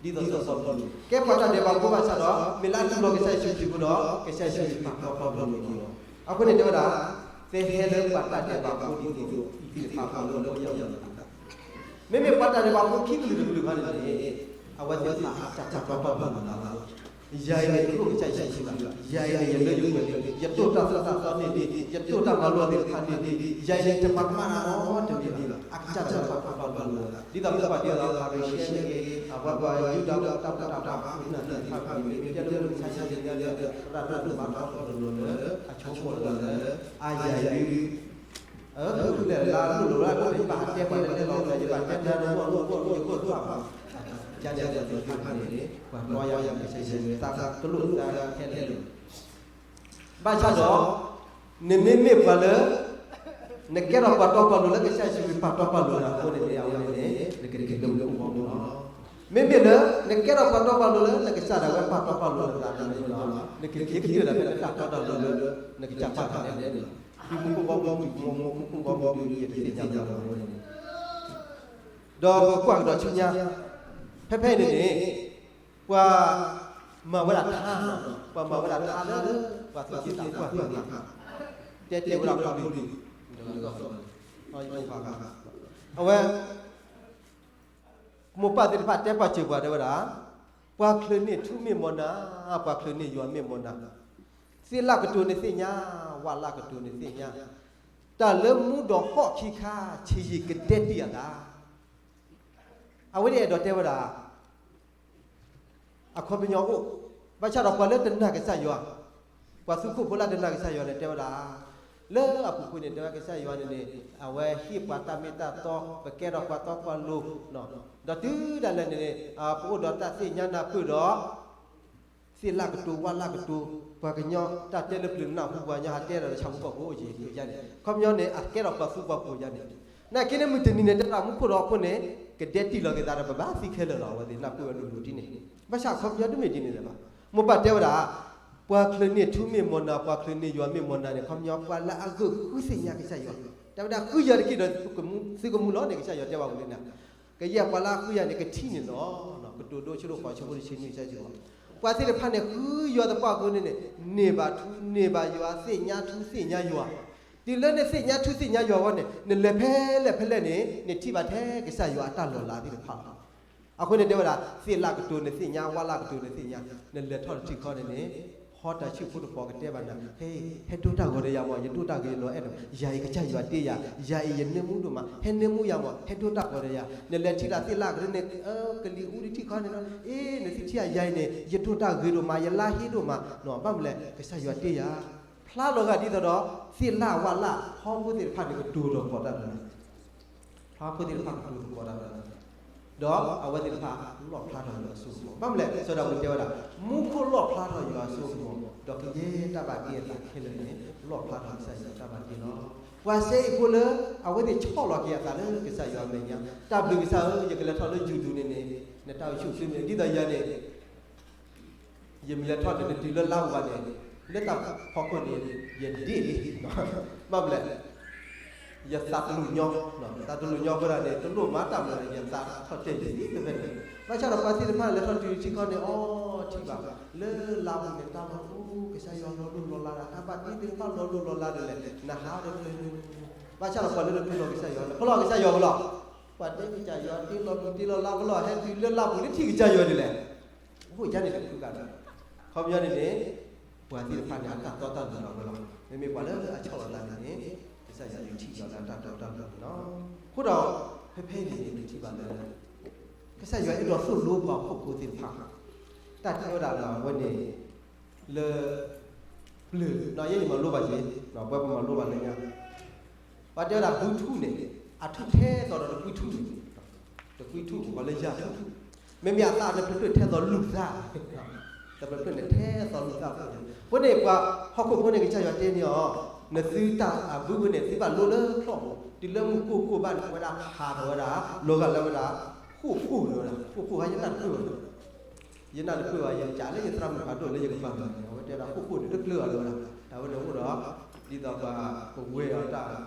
သိးစီၤပီလူး ကဲပှၤတၢ်ဒဲးဘးဖိဘၣ်ဆၣ်ဒီး မ့ၢ်လၢအတူၢ်လိာ်ကစၢ်ယ့ၣ်ၡူးခရံာ်အဃိဒီး ကစၢ်ယ့ၣ်ၡူးခရံာ်ပှၤတီပှၤလိၤန့ၣ်လီၤ. အဃိန့ၣ်တဲဝဲဒၣ် သ့ဟဲလၢပှၤတၢ်ဒဲးဘးဖိဒ်သိးသ့ၣ်တဖၣ်ပှၤလၢပယီၤလီၤ. မ့မ့ၢ်ပှၤတၢ်ဒဲးဘးဖိခံကလုာ်တကလုာ်ခီန့ၣ်န့ၣ် အဝဲသ့ၣ်တဖၣ်အတၢ်တီပှၤတီပှၤလိၤလီၤ. ယၤအံၤန့ၣ် တလိၣ်ကစၢ်ယ့ၣ်ၡူးခရံာ်ဘၣ်, ယၤအံၤန့ၣ် ယလၢယပှဲၤန့ၣ် ယတိၢ်တၢ်သိၣ်တၢ်သီန့ၣ်န့ၣ် ယတိၢ်တၢ်မၤလိသ့ၣ်တဖၣ်န့ၣ်န့ၣ် ယၤအံၤန့ၣ် တမၤကမၣ်တၢ်နီတမံၤဘၣ်. အကစၢ်ဒၣ်ပှၤတီပှၤလိၤလီၤ. ဒ်သိးပှၤဒ်သိး ဖၤရံၤၡဲန့ၣ်ဂ့ၤ အဝဲပှၤယူဒၤဖိတၢ်ပၢတၢ်ပြးသ့ၣ်တဖၣ်န့ၣ် မ့ၢ်တဲလၢကစၢ်ယ့ၣ်ၡူးခရံာ်ညါဒီး သရၣ်ဒိၣ်မၤထီၣ်ထီၣ်တလိၤလၢ အဆိကမိၣ်တဂၤလၢ အါယၤအံၤ အၢ လဲၤလၢလိၣ်လီၤဝဲဒၣ်န့ၣ် ယဘၣ်တဲပှၤလၢလဲၤလီၤဝဲ ယဘၣ်တဲနၤလၢဂီၢ်လိၣ်ဂီၢ်လိၣ်ယဂီၢ်တဖၣ်ဘၣ်. ယၤဒ်သိးသ့ၣ်တဖၣ်န့ၣ် ပှၤတီယၤကစၢ်ယ့ၣ်ၡူးခရံာ်သးတလိၣ်သးခဲလၢာ်လီၤ. ဘၣ်ဆၣ်ဒီး နမ့မ့ၢ်ပှၤလၢ နကဲထီၣ်ပှၤတီပှၤလိၤလၢကစၢ်ယ့ၣ်ၡူးခရံာ်ပှၤတီပှၤလိၤအဃိန့ၣ်န့ၣ် အဝဲန့ၣ်န့ၣ် နကက့ၤလၢမူခိၣ်ဘီမုၢ်လီၤ. မ့မ့ၢ်လၢ နကဲထီၣ်ပှၤတီပှၤလိၤလၢ နကစၢ်ဒၣ်ဝဲပှၤတီပှၤလိၤနသးန့ၣ်လီၤ. နကက့ၤကတၢၢ်ဒၣ်ဖဲလၢတၢ်တီတၢ်လိၤလၢ နကစၢ်ပာ်ဖျါန့ၣ်လီၤ. တုၤမူခိၣ်ဘီမုၢ်တုၤမူခိၣ်ဘီမုၢ်တုၤ ယတသ့ၣ်ညါဘၣ်အဝဲန့ၣ်န့ၣ် ဒီးပကွၢ်ကဒီးဆူညါ ဖဲဖဲအံၤန့ၣ်န့ၣ် ပှၤမၤဝဲဒၣ်ထါ, ပှၤမၤဝဲဒၣ်ထါလၢ ပှၤသူၣ်က့သးပှၢ်သ့ၣ်တဖၣ် တဲတဲဝဲဒၣ်ဖိလံၤ အဝဲ မိၢ်ပၢ်သ့ၣ်တဖၣ်တဲပာ်စၢၤပှၤတဲဝဲဒၣ်, ပှၤချုးန့ၢ်ထူမ့ၢ်မီၢ်နၤ, ပှၤချုးန့ၢ်ယွၤမ့ၢ်မီၢ်နၤ, သ့ၣ်လၣ်ကတိၤန့ၣ်သ့ၣ်ညါ, ဝၣ်လၣ်ကတိၤန့ၣ်သ့ၣ်ညါ, တၢ်လၢမူဒီးဟီၣ်ခံခါ ဆံးယံာ်ကဒဲတံၢ်အသး အဝဲန့ၣ်အဲၣ်ဒိးတဲဝဲဒၣ် အခီပညီအိၣ်, ဘၣ်ဆၣ်ဒီးပှၤလၢတနာ်ကစၢ်ယွၤ, ပှၤသူခိၣ်ဖိလၢတနာ်ကစၢ်ယွၤန့ၣ် တဲဝဲဒၣ်, လၢအပူၤကွံာ်န့ၣ် တဲဝဲကစၢ်ယွၤန့ၣ်န့ၣ် အဝဲဟ့ၣ်ပှၤတၢ်မ့ၢ်တၢ်တီ, ပကဲထီၣ်ပှၤတီပှၤလိၤ, ဒီးတုၤဒၣ်လဲာ်န့ၣ်န့ၣ် ပအိၣ်ဒီးတၢ်သ့ၣ်ညါနၢ်ပၢၢ်ဒီး သ့ၣ်လၣ်ကတိၤဝၣ်လၣ်ကတိၤ, ပှၤကညီတၢ်တဲလၢပျၢၤနၢ်ဟူပှၤကညီ ဟးတဲဒီးဆၣ်ဖိကီၢ်ဖိအိၣ်က့ၤယါန့ၣ်, ခီပညီန့ၣ် အကဲထီၣ်ပှၤသူပှၤဖိယါန့ၣ်, နာ်က့န့ၣ်မုၢ်တနံၤန့ၣ် တဲဒၣ်မူခိၣ်ဒီးဟီၣ်ခိၣ်န့ၣ် ကဒဲတံၢ်လီၤက့ၤသးဒီး ပဘၣ်သံခဲလၢာ်လီၤ. အဝဲသ့ၣ်နၢ်ပၢၢ်ဝဲလိၤလိၤဒ်န့ၣ်, ဘၣ်ဆၣ်အခီပညီတမ့ၢ်ဒ်န့ၣ်လၢၤဘၣ်. မိၢ်ပၢ်တဲဝဲဒၣ် ပှၤချုးန့ၢ်ထူမ့ၢ်မီၢ်နၤ, ပှၤချုးန့ၢ်ယွၤမ့ၢ်မီၢ်နၤန့ၣ် ခီပညီပှၤလၢအဂၢၢ်ဃုသ့ၣ်ညါကစၢ်ယွၤ, တဲဝဲဒၣ်ဃုယၤတက့ၢ်ဒီး သုကမူလီၤန့ၣ် ကစၢ်ယွၤတဲဘၣ်ဝဲလၢန့ၣ် ကယဲၢ်ပှၤလၢအဃုယၤန့ၣ် ကထံၣ်န့ၣ်လီၤ. ကတိၤဒိဆၢဒိၣ်ဃီဆၢဖိတဆံနွံ ကစၢ်ယွၤ, ပှၤသ့ၣ်တဖၣ်န့ၣ် ဃုယွၤသပှၢ်ကိာ်န့ၣ်န့ၣ် န့ၢ်ဘၣ်ထူန့ၢ်ဘၣ်ယွၤ သ့ၣ်ညါထူသ့ၣ်ညါယွၤ, တုၤလၢနသ့ၣ်ညါထူသ့ၣ်ညါယွၤအဂီၢ်န့ၣ် နလဲၤဖဲလဲၣ်ဖဲလဲၣ်န့ၣ် နထံၣ်ဘၣ်ထဲကစၢ်ယွၤအတၢ်လီၤလးသ့ၣ်တဖၣ်လီၤ. အဃိန့ၣ်တဲဝဲဒၣ် သ့ၣ်လၣ်ကတိၤန့ၣ်သ့ၣ်ညါ, ဝၣ်လၣ်ကတိၤန့ၣ်သ့ၣ်ညါ, နလဲၤထီၣ်တထံၣ်ခီန့ၣ်န့ၣ် ဟီတၢ်ဆူၣ်ဖိတဖီကတဲဘၣ်နၤ, ဟဲ, ဟဲဒိတၢ်ဂီၤဒီးယၤမး, ယဒိတၢ်ဂ့ၤလီၤအဲၣ်ဒိး, ယၤအံၤကစၢ်ယွၤတ့ယၤ, ယၤအံၤယနၢမူဒိၣ်မး, ဟဲနၢမူယၤမး, ဟဲဒိတၢ်ဂီၤဒီးယၤ, နလဲၤထံၣ်လၢသ့ၣ်လၣ်ကတိၤန့ၣ် ကလံၤအူတထံၣ်ခီန့ၣ်လီၤ, အ့ နသုထံၣ်ဧါ ယၤအံၤန့ၣ် ယဒိတၢ်ဂ့ၤဒိၣ်မး, ယလါဟ့ဒိၣ်မး, ဘၣ်မနုၤလဲၣ် ကစၢ်ယွၤတ့ယၤ, ဖျါလီၤဂာ်ဒ်သိးဒီး သ့ၣ်လၣ်ဝၣ်လၣ် ဟီၣ်ခိၣ်သ့ၣ်တဖၣ်န့ၣ် ကတိၤဒီးကိးတၢ်ဒီး ဖျါဖိသ့ၣ်တဖၣ်ကတိၤသကိးတၢ်ဒီး, ဒီးအဝဲသ့ၣ်တဖၣ်လီၣ်ဖျါထီၣ်ယွၤအစိကမီၤ, ဘၣ်မနုၤလဲၣ် စီၤဒၤဝံးတဲဝဲဒၣ်, မူခိၣ်လီၣ်ဖျါထီၣ်ယွၤအစိကမီၤ, ဒီးကယဲၢ်တၢ်ဘၣ်တ့အသးခဲလၢာ်န့ၣ် လီၣ်ဖျါထီၣ်ကစၢ်ယွၤတၢ်ဘၣ်တ့လီၤ. ပှၤစဲအံၤဖိလၢ အဝဲသ့ၣ်ဆီၣ်လီၤက့ၤအသးလၢကစၢ်ယွၤအမဲာ်ညါ, တၢ်ဘျုးကစၢ်ဧၢ, ယကလဲၤထီၣ်လၢယုၢ်ဒူၣ်န့ၣ်န့ၣ် နတၢ်အိၣ်ဆူၣ်အိၣ်ချ့မ့ၢ် ဒ်သိးယၤန့ၣ် ယမ့ၢ်လဲၤထီၣ်န့ၣ် နတုၤလၢလါပူၤဘၣ်န့ၣ်, လၢတၢ်ဖီခိၣ်န့ၣ် ယဒ့ၣ်လံ, ဘၣ်မနုၤလဲၣ်, ယသးတလူၢ်ညီ, သးတလူၢ်ညီအဃိဒၣ်န့ၣ် တလိၣ်မၤတၢ်မနုၤန့ၣ် ယသးထီၣ်တဲာ်ယသ့ဖဲန့ၣ်, ဘၣ်ဆၣ်ဒီးပှၤသ့ၣ်တဖၣ်န့ၣ် လဲၤထီၣ်တုၤထံခီန့ၣ် အီထံဘၣ်, လၢလါပူၤန့ၣ် တၢ်လီၤအိၣ် ကစၢ်ယွၤလီၤလိၢ်လီၤလးဒီး တၢ်ဘၣ်တ့သ့ၣ်တဖၣ်လီၤလိၢ်လီၤလးဒ်လဲၣ်, နဟးဒီးကျဲန့ၣ်, ဘၣ်ဆၣ်ဒီးပှၤလၢတဖုလီၤကစၢ်ယွၤ ဖုလီၤကစၢ်ယွၤဝဲလီၤ, ပှၤတဲကစၢ်ယွၤတ့လီၤပူၤတ့လီၤလါဖုလီၤ ဟဲတုၤလၢလါပူၤန့ၣ်ထံၣ်ကစၢ်ယွၤဒ်လဲၣ် အိၣ်ယါန့ၣ်တဖုဂၤဒီး, ခီပညီန့ၣ်န့ၣ်, ပှၤသ့ၣ်တဖၣ်န့ၣ် အတၢ်တီတၢ်လိၤလီၤဝဲလီၤ. မ့မ့ၢ်ပှၤလၢအဆီၣ်လီၤသးန့ၣ်န့ၣ်, ကစၢ်ယွၤဒုးထံၣ်လီၤလၢအတၢ်တီတၢ်လိၤန့ၣ်လီၤ. အဃိဒီး, ဖဲဖဲအံၤန့ၣ် ဒုးထံၣ်ဘၣ်လၢ ကစၢ်ယွၤအဲၣ်ဒိးသိၣ်လိပှၤဟီၣ်ခိၣ်ဖိသ့ၣ်တဖၣ်, တၢ်တဲဝဲဒၣ်လၢအဝဲန့ၣ်, လၢ ပျၢၤ, ယဲယမၤလိဘၣ်က့ၤ, ပဝဲပမၤလိဘၣ်လၢညါ, ပှၤတဲဝဲဒၣ်ဘုထူၣ်န့ၣ်, အထူၣ်ထဲသိးဒီးတကွံထူၣ်န့ၣ်, တကွံထူၣ်ပကိးလၢယၢ်ထူၣ်, မ့မ့ၢ်အသးတဖျၢၣ်ဖျၢၣ်ထဲသိးလူၢ်သၣ်, တဖျၢၣ်ဖျၢၣ်န့ၣ်ထဲသိးလူၢ်သၣ်ဖိန့ၣ်, အဃိန့ၣ်ပှၤဟီၣ်ခိၣ်ဖိန့ၣ်ကစၢ်ယွၤတဲန့ၢ်အီၤ နသုတၢ်အဘုဝဲန့ၣ် သုဘၣ်လိလၢချီၣ်မူ, တုၤလၢမုၢ်ကိၢ်ကိၢ်ဘၣ်န့ၣ် အဝဲဒၣ်ဖးထီၣ်ဝဲဒၣ် လီၤဂာ်လၢဝဲဒၣ် ဃိၣ်ဃိၣ်န့ၣ်ဝဲဒၣ် ဃိၣ်ဃိၣ်ဟါ ယနၢ်တပၢၢ်ဘၣ်, ယနၢ်တပၢၢ်ဘၣ် ယကးလၢယသရၣ်မုၣ်ဖးဒိၣ်လၢယကပၤလီၤန့ၣ် အဝဲတဲဒၣ်ဃိၣ်ဃိၣ်န့ၣ် တကျၢၤအီၤလၢဝဲဒၣ် တၢ်ဝဲန့ၣ်အိၣ်ဒီး ဒ်သိးပှၤပဝဲအီၤတၢ်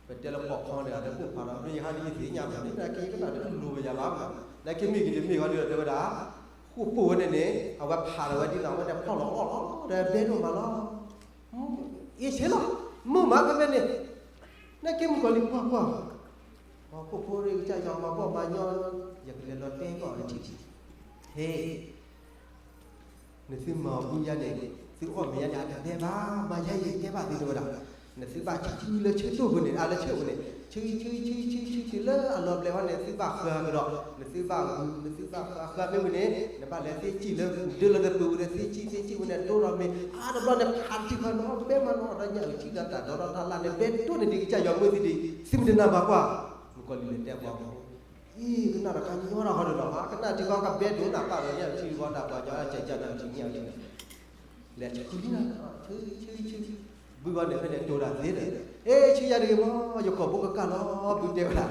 ပတဲလၢပိာ်ခွါန့ၣ် အတအိၣ်ဖးဒီး မ့ၢ်ယဟါဒ်ယသ့ၣ်ညါမးန့ၣ် နာ်က့ယကနၣ်တလိၤဝဲယၤဘၣ်, နာ်က့မ့ၢ်ဂ့ၤတမ့ၢ်ဂ့ၤဒီးတဲဝဲဒၣ် ဃိၣ်ဃိၣ်ဝဲန့ၣ်န့ၣ် အဝဲဖးထီၣ်ဝဲဒ်သိးအဝဲန့ၣ်ဖီၣ်လီၤအီၣ်လီၤ ဒီးဘဲဒိၣ်မးလီၤ အ့ၣ်ဆ့လီၤ မုာ်မးဖဲဖဲန့ၣ် နာ်က့မုၣ်ကီၤလံၤကွၢ်ကွၢ်, ဟီၣ်ခိၣ်ဖိရ့ကစၢ်ယွၤမၤဘီၣ်မၤညီ, ယကလဲၤလီၤတဲကီၢ်အထံၣ်ထံၣ်, ဟ့ၣ်, နသုမၤအီၤဘုယါန့ၣ်, သုအီၣ်မ့ၤယါန့ၣ် အတတဲဘၣ်, မၤယါယတဲဘၣ်သုတဝဲဒၣ်, နသုဘၣ်ဆူလၢဆၢတိၢ်ပူၤန့ၣ် အလၢဆၢပူၤန့ၣ်, ဆူဆူဆူဆူဆူ တုၤလၢအလီၤဘျဲးဟီန့ၣ် သုဘၣ်ဃၢၤကဒီး, နသုဘၣ်ဂုၤ နသုဘၣ်ဃၢၤဃၢၤမ့ၢ်ဝံၤန့ၣ် နဘၣ်လဲၤသ့စံၣ်လၢ ဒၢလီၤနပၢၤဝံၤဒီးသ့စံၣ်သ့စံၣ်ဝံၤန့ၣ် ဒိၣ်ထီၣ်မ့ၤ အါတဘျီန့ၣ် ဖးတံၢ်ဖးနီၤ ဘဲမၤနီၤဒီးညၣ်အုၣ်ထံဒီးတၢ်ဒီးထီၣ်တၢ်လၢ်န့ၣ် ဘဲဒိၣ်န့ၣ်ဒံးကစၢ်ယွၤမုၢ်သံဒံး သုမ့ၢ်တနာ်ဘၣ်ကွၢ်, မုၣ်ကီၤလံၤလဲၤတဲပှၤ အံၤ ကနၣ်တခါညီတၢ်ဟီဒီးလီၤ ကနၣ်ထံဃီကဘဲဒိၣ်နၢ်ပၢၢ်ဒီးညၣ်အုၣ်ထံဃီ တၢ်ပှၤကညီအစဲးကၢ်နၢ်ထံညၣ်အုၣ်ထံန့ၣ် လဲၤဆူလံနၤ ဆူဆူဆူ ဘုဂီၢ်န့ၣ်ဖဲန့ၣ်တိၤတၢ်သ့ဒီး အ့ ဆူယၤတဂ့ၤမီၢ် ယကိာ်ဘိကကၢ်လီၤ ဘုတဲဝဲဒၣ်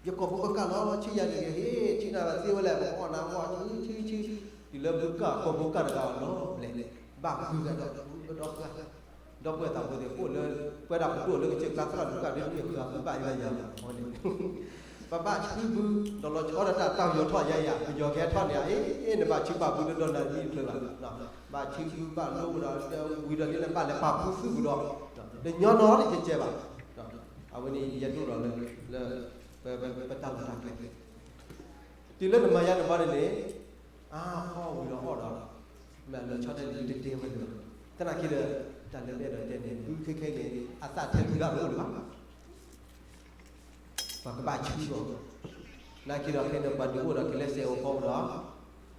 ယကိာ်ဘိကကၢ်လီၤ ဆူယၤတဂ့ၤ ဟ့ၣ် ဆူနၤသ့ဝဲလဲၣ် ပကအီၣ်နၤအီၣ်ဆူဆူဆူ တုၤလၢဘုကၢ်ကိာ်ဘိကၢ်တဂၤအီၤလီၤဘျဲၣ် ဘၣ်ဃုဂၤဒီးဃုဒီဃၢ ဒီပုၢ်ဝဲၢ်သးဖိသ့ၣ်အိၣ်လၢ ပဝဲဒၣ်ပဒိၣ်လၢကစၢၢ်ကျါသရၣ်ဒုးကၢ်ဒ်န့ၣ် ဃုဂၤဃုဘၣ်ယၤယၤန့ၣ် ပဘၣ်ဆူဘု ဒီးလီၤဆီဒၣ်တၢ်တၢ်ယီၤထီၣ်ယၤယၤ ပယီၤကဟဲထီၣ်န့ၣ် အ့ နဘၣ်ဆူပာ်ဘုလၢဒီနၤဒ်တဖျၢၣ်ဘၣ် ဘၣ်ဆူဘုဘၣ်လိဒီးဝံၤဒီးလၢဘၣ်လဲၤပာ်ဖှူသူၣ်ပူၤဒီး တညီနီတကဲးဘၣ် အဝဲန့ၣ်ယဲဒိၣ်ဒီးလၢ လၢ ပတၢ်လီၢ်တၢ်ကျဲ တုၤလၢနမၤယါနဘီန့ၣ်န့ၣ် အါဖီဝံၤဒီးအီၣ်ဒီး မ့ၢ်လီၤဆီဒၣ်တၢ်လၢတတဲဝဲန့ၣ် သနာ်က့ဒီး တၢ်လၢပအဲၣ်ဒိးတဲန့ၣ် ဘုခဲခဲအံၤန့ၣ် အသၣ်ထဲဘုဂၤတအိၣ်လၢၤဘၣ် ပှၤကဘၣ်ဆူအီၤ နာ်က့ဒီးဖဲန့ၣ် ပှၤဒုးအိၣ်ဒီးကလဲၤစဲးအိၣ်ဖီဒီး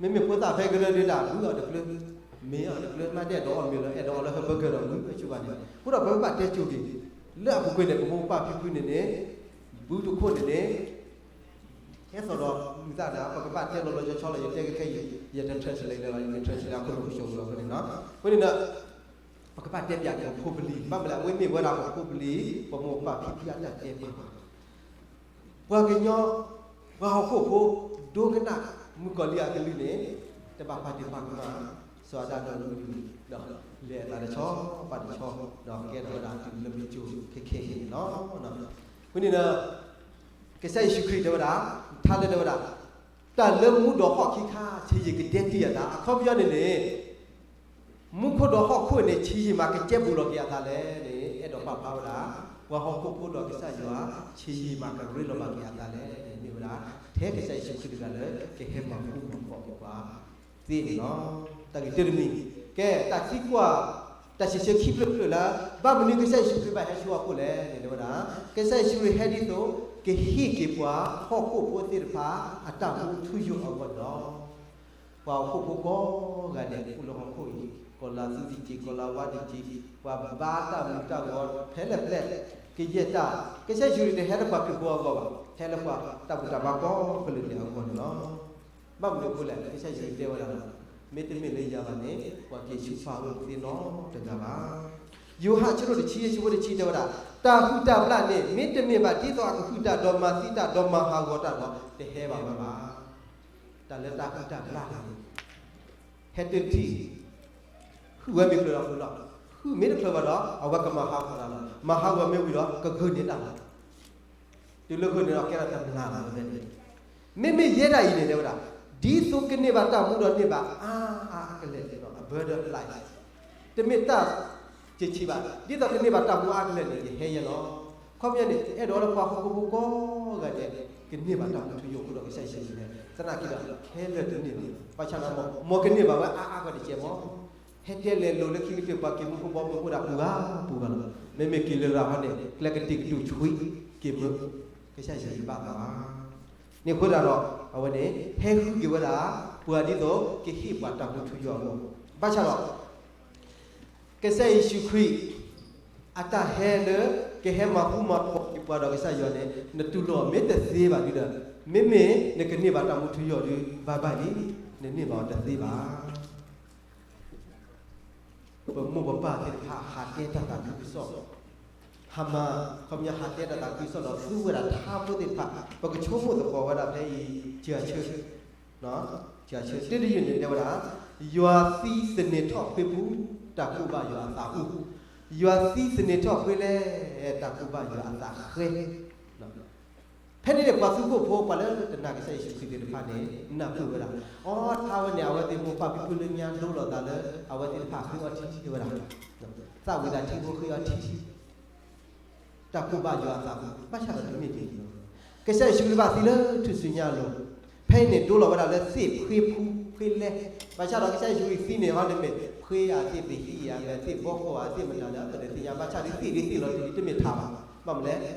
မ့မ့ၢ်ဖိသၣ်ဖဲကရၢဒုးတၢ် ဘုအီၤတကျၢၤ မ့ၤအီၤတကျၢၤ မ့တအဲၣ်ဒိးအီၣ်မ့ၤလၢ အဲၣ်ဒိးအီၣ်လၢဟၢဖၢကၢဒီး ဘုအဆူၣ်ဘၣ်န့ၣ် အဃိဒီးပဝဲဘၣ်တဲစိၤက့ၤ လၢအပူၤကွံာ်န့ၣ် ပမိၢ်ပပၢ်ဖံဖုန့ၣ်န့ၣ် ဘုတခိၣ်န့ၣ်န့ၣ် ဟဲသိးဒီးလူၤသၣ်ဒီး ပကဘၣ်တဲလီၤလီၤဆီဆီလီၤ ယတဲခဲခဲအံၤ ယတ translate လၢၤဘၣ် ယတ translate လၢၤ အခိၣ်နူာ်ကဆိးကလီၤဖဲန့ၣ်နီၤ အဃိန့ၣ်ဒီး ပကဘၣ်တဲပၠးက့ၤပဖိပလံၤ ဘၣ်မနုၤလဲၣ် အဝဲမ့ၢ်ဝဲဒၣ်ပဖိပလံၤ ပမိၢ်ပပၢ်ဖံဖုအတၢ်တဲပာ် ပှၤကညီ ပှၤဟီၣ်ခိၣ်ဖိ ဒိကနၣ် မုၣ်ကီၤလံၢ်အကလုၢ်န့ၣ် တဘၣ်ပာ်ဒ့ၣ်ပာ်ကမၣ် စီၤအၤဒၣ်ဒီးအီၣ်ဝံၤဒီး လဲၤအသးတဆီ ပာ်တဆီ ဒီးကဲထီၣ်ဝဲဒၣ်တုၤလၢမ့ၢ်ကၠိခဲခဲအံၤန့ၣ်လီၤ. အဃိန့ၣ်ဒီး ကစၢ်ယ့ၣ်ၡူးခရံာ်တဲဝဲဒၣ် ထါလၢတဲဝဲဒၣ် တၢ်လၢမူဒီးဟီၣ်ခံခါ ဆံးယံာ်ကဒဲတံၢ်အသး အခီပညီန့ၣ်န့ၣ် မူခိၣ်ဒီးဟီၣ်ခိၣ်န့ၣ် ဆံးယံာ်မးကကဲဘူးလီၤက့ၤအသးလဲၣ်န့ၣ် အဲၣ်ဒိးပာ်ဖျါဝဲဒၣ် ပှၤဟီၣ်ခိၣ်ဖိဒီးကစၢ်ယွၤ ဆံးယံာ်မးကရ့လိာ်ဘၣ်က့ၤအသးလဲၣ်န့ၣ် မ့ၢ်ဝဲဒၣ် ထဲကစၢ်ယ့ၣ်ၡူးခရံာ်တဂၤလၢ ကဟဲမၤဃူမၤဖိးက့ၤပှၤသ့န့ၣ်လီၤ. တၢ်ဂ့ၢ်တမံၤ ကဲ တၢ်သံကွၢ် တၢ်စံးဆၢခံဖျၢၣ်ဖျၢၣ်လၢ ဘၣ်မနုၤကစၢ်ယ့ၣ်ၡူးခရံာ်ဘၣ်ဟဲဆူဟီၣ်ခိၣ်လဲၣ်န့ၣ် တဲဝဲဒၣ် ကစၢ်ယ့ၣ်ၡူးခရံာ်ဟဲဒ်သိး ကဟ့ၣ်က့ၤပှၤဟီၣ်ခိၣ်ဖိသ့ၣ်တဖၣ် အတၢ်မူထူယိာ်အဂီၢ်န့ၣ်လီၤ. ပှၤဟီၣ်ခိၣ်ဖိကိးဂၤဒဲး အိၣ်လၢဟီၣ်ခိၣ်အံၤ ကီၤလၤသူတက့ၢ် ကီၤလၤဝါတက့ၢ် ပှၤဘါတၢ်မူးတၢ်ဂီၤဖဲလဲၣ်ဖဲလဲၣ် ကယဲၢ်တၢ် ကစၢ်ယ့ၣ်ၡူးခရံာ်တဟဲလၢပှၤခရံာ်ဖိအဂီၢ်ဘၣ် ဟဲလၢပှၤတၢ်ဘူၣ်တၢ်ဘါကိးကလုာ်ဒဲးအဂီၢ်န့ၣ်လီၤ. ဘၣ်မနုၤအဃိလဲၣ် ကစၢ်ယ့ၣ်ၡူးခရံာ်တဲဝဲဒၣ်လီၤ. မ့တမ့ၢ်လၢယၤဘၣ်န့ၣ် ပှၤက့ၤဆူပၢ်အိၣ်သ့နီတဂၤဘၣ်. ယိၤဟၣ်အဆၢဒိၣ်တဆံ အဆၢဖိတဆံတဲဝဲဒၣ်, တၢ်ဟုၣ်တၢ်ဘျၣ်န့ၣ် မ့တမ့ၢ်ဘၣ်ဒ်သိးအကဟုၣ်တၢ်ဒီးမၤသံတၢ်ဒီးမၤဟးဂီၤတၢ်ဒီး တဟဲဘၣ်ဝဲဘၣ်. တၢ်လၢတၢ်ဟုၣ်တၢ်ဘျၣ်န့ၣ် ဟဲတထံၣ် ဟုၣ်ဝဲမ့ၢ်ဖျိးဒီးဃုာ်လီၤ. ဟုၣ်မ့ၢ်တဖျိးဘၣ်ဒီး အဝဲကမၤဟးဂီၤတၢ်လီၤ. မၤဟးဂီၤမ့ၢ်ဝံၤဒီး ကဂုာ်န့ၢ်တၢ်လီၤ. တုၤလၢဂုာ်န့ၢ်ဒီးကဲထီၣ်တမျၢ်လီၤဝဲန့ၣ်. မ့မ့ၢ်ယဲဒၣ်အံၤန့ၣ် တဲဝဲဒၣ်, ဒ်သိးကန့ၢ်ဘၣ်တၢ်မူဒီးန့ၢ်ဘၣ်အါအါကလဲာ်န့ၣ် abundant life တမ့ၢ်တၢ်စံးဆံးဘၣ်, ဒ်သိးကန့ၢ်ဘၣ်တၢ်မူအါကလဲာ်န့ၣ် ယဟဲယဲလီၤ. ခီပညီန့ၣ် အဲၣ်ဒိးလၢပှၤဟီၣ်ခိၣ်ဖိကိးဂၤဒဲး ကန့ၢ်ဘၣ်တၢ်မူထူယိာ်အဃိဒီး ကစၢ်ယ့ၣ်ၡူးခရံာ်ဟဲ, သနာ်က့ဒီး ခဲလၢာ်တန့ၢ်ဘၣ်. ဘၣ်ဆၣ်ဒီး မ်ကန့ၢ်ဘၣ်ဝဲအါအါဂီၢ်တကဲမီၢ် ဟဲတဲလဲၤလိာ်လၢခံကတၢၢ်ပှၤက့ၤမူခိၣ်ဘီမုၢ်အိၣ်ဒၣ်ပူၤဂၤပူၤဂၤလီၤ. မ့မ့ၢ်က့ၤလၢရၤဟီန့ၣ် ကျဲကတံာ်ကတူာ်ဆွံက့ၤမုၢ် ကစၢ်ယ့ၣ်ၡူးဘၣ်သးဘၣ်. န့ၣ်အဃိသတးဒီး အဝဲန့ၣ် ဟဲဃုက့ၤဝဲဒၣ် ပှၤဒ်သိးကဟ့ၣ်ပှၤတၢ်မူထူယိာ်အဂီၢ်. ဘၣ်ဆၣ်ဒီး ကစၢ်ယ့ၣ်ၡူးခရံာ် အတၢ်ဟဲလၢ ကဟဲမၤဃူမၤဖိးက့ၤပှၤဒီးကစၢ်ယွၤန့ၣ် နတူၢ်လိာ်မ့ၢ်တသ့ဘၣ်ဒုဒီး မ့မ့ၢ်နကန့ၢ်ဘၣ်တၢ်မူထူယိာ်ဒု ဘၣ်ဘၣ်အံၤ နန့ၢ်ဘၣ်အီၤတသ့ဘၣ်. ပမိၢ်ပပၢ်သ့ၣ်တဖၣ် ဟးတဲတၢ်သးခုကစီၣ်, ဟးမၤ, ခီပညီဟးတဲတၢ်သးခုကစီၣ်ဒီးသူဝဲဒၣ်ထါဖိသ့ၣ်တဖၣ်, ပကဆိကမိၣ်သကိးဝဲဒၣ်ဖဲအံၤ, စှၤဆၢ, စှၤဆၢ တၢတယုၢ်န့ၣ်တဲဝဲဒၣ်, ယွၤသံသန့ၤထီၣ်ဖှ့ဖူ, တၢ်ကူးဘၣ်ယွၤအသးအူ, ယွၤသံသန့ၤထီၣ်ဖှ့လဲၣ်, တၢ်ကူးဘၣ်ယွၤအသးဃဲ ဖဲန့ၣ်န့ၣ် ပှၤသူခိၣ်ဖိ ပှၤလၢတနာ်ကစၢ်ယ့ၣ်ၡူးခရံာ်သ့ၣ်တဖၣ်န့ၣ် နၢ်ပၢၢ်ဝဲဒၣ်, အိ ထါဝဲန့ၣ် အဝဲသ့ၣ်မိၢ်ပၢ်ဖံဖုလၢညါဒိလီၤသးလၢ အဝဲသ့ၣ်တဖၣ်ဃ့အီထံဝဲဒၣ်, သးဝံၣ်သးထံဖိဃ့အီထံ, တၢ်ကူးဘၣ်ယွၤအသး, ဘၣ်ဆၣ်ဒီးတမ့ၢ်ဒ်န့ၣ်လီၤ. ကစၢ်ယ့ၣ်ၡူးခရံာ်ဘၣ်သံလၢထူၣ်စုညါအလိၤ, ဖဲအံၤန့ၣ်ဒိလီၤဝဲဒၣ်လၢသ့ၣ်ဖှ့ဖူဖှ့လဲၣ်, ဘၣ်ဆၣ်ဒီးကစၢ်ယ့ၣ်ၡူးခရံာ်သံန့ၣ် ဟီန့ၣ်မ့ၢ်ဖှ့အသ့ၣ်ပဟံၣ်ဧါ, မ့ၢ်သ့ၣ်ဘီကီၢ်ဧါ, သ့ၣ်မတၤလဲၣ် ပတသ့ၣ်ညါ, ဘၣ်ဆၣ်ဒ်သ့ၣ်ဒ်သ့ၣ်လီၤတံၢ်ဒ်တမ့ၢ်ထါဘၣ်, ဘၣ်မနုၤလဲၣ်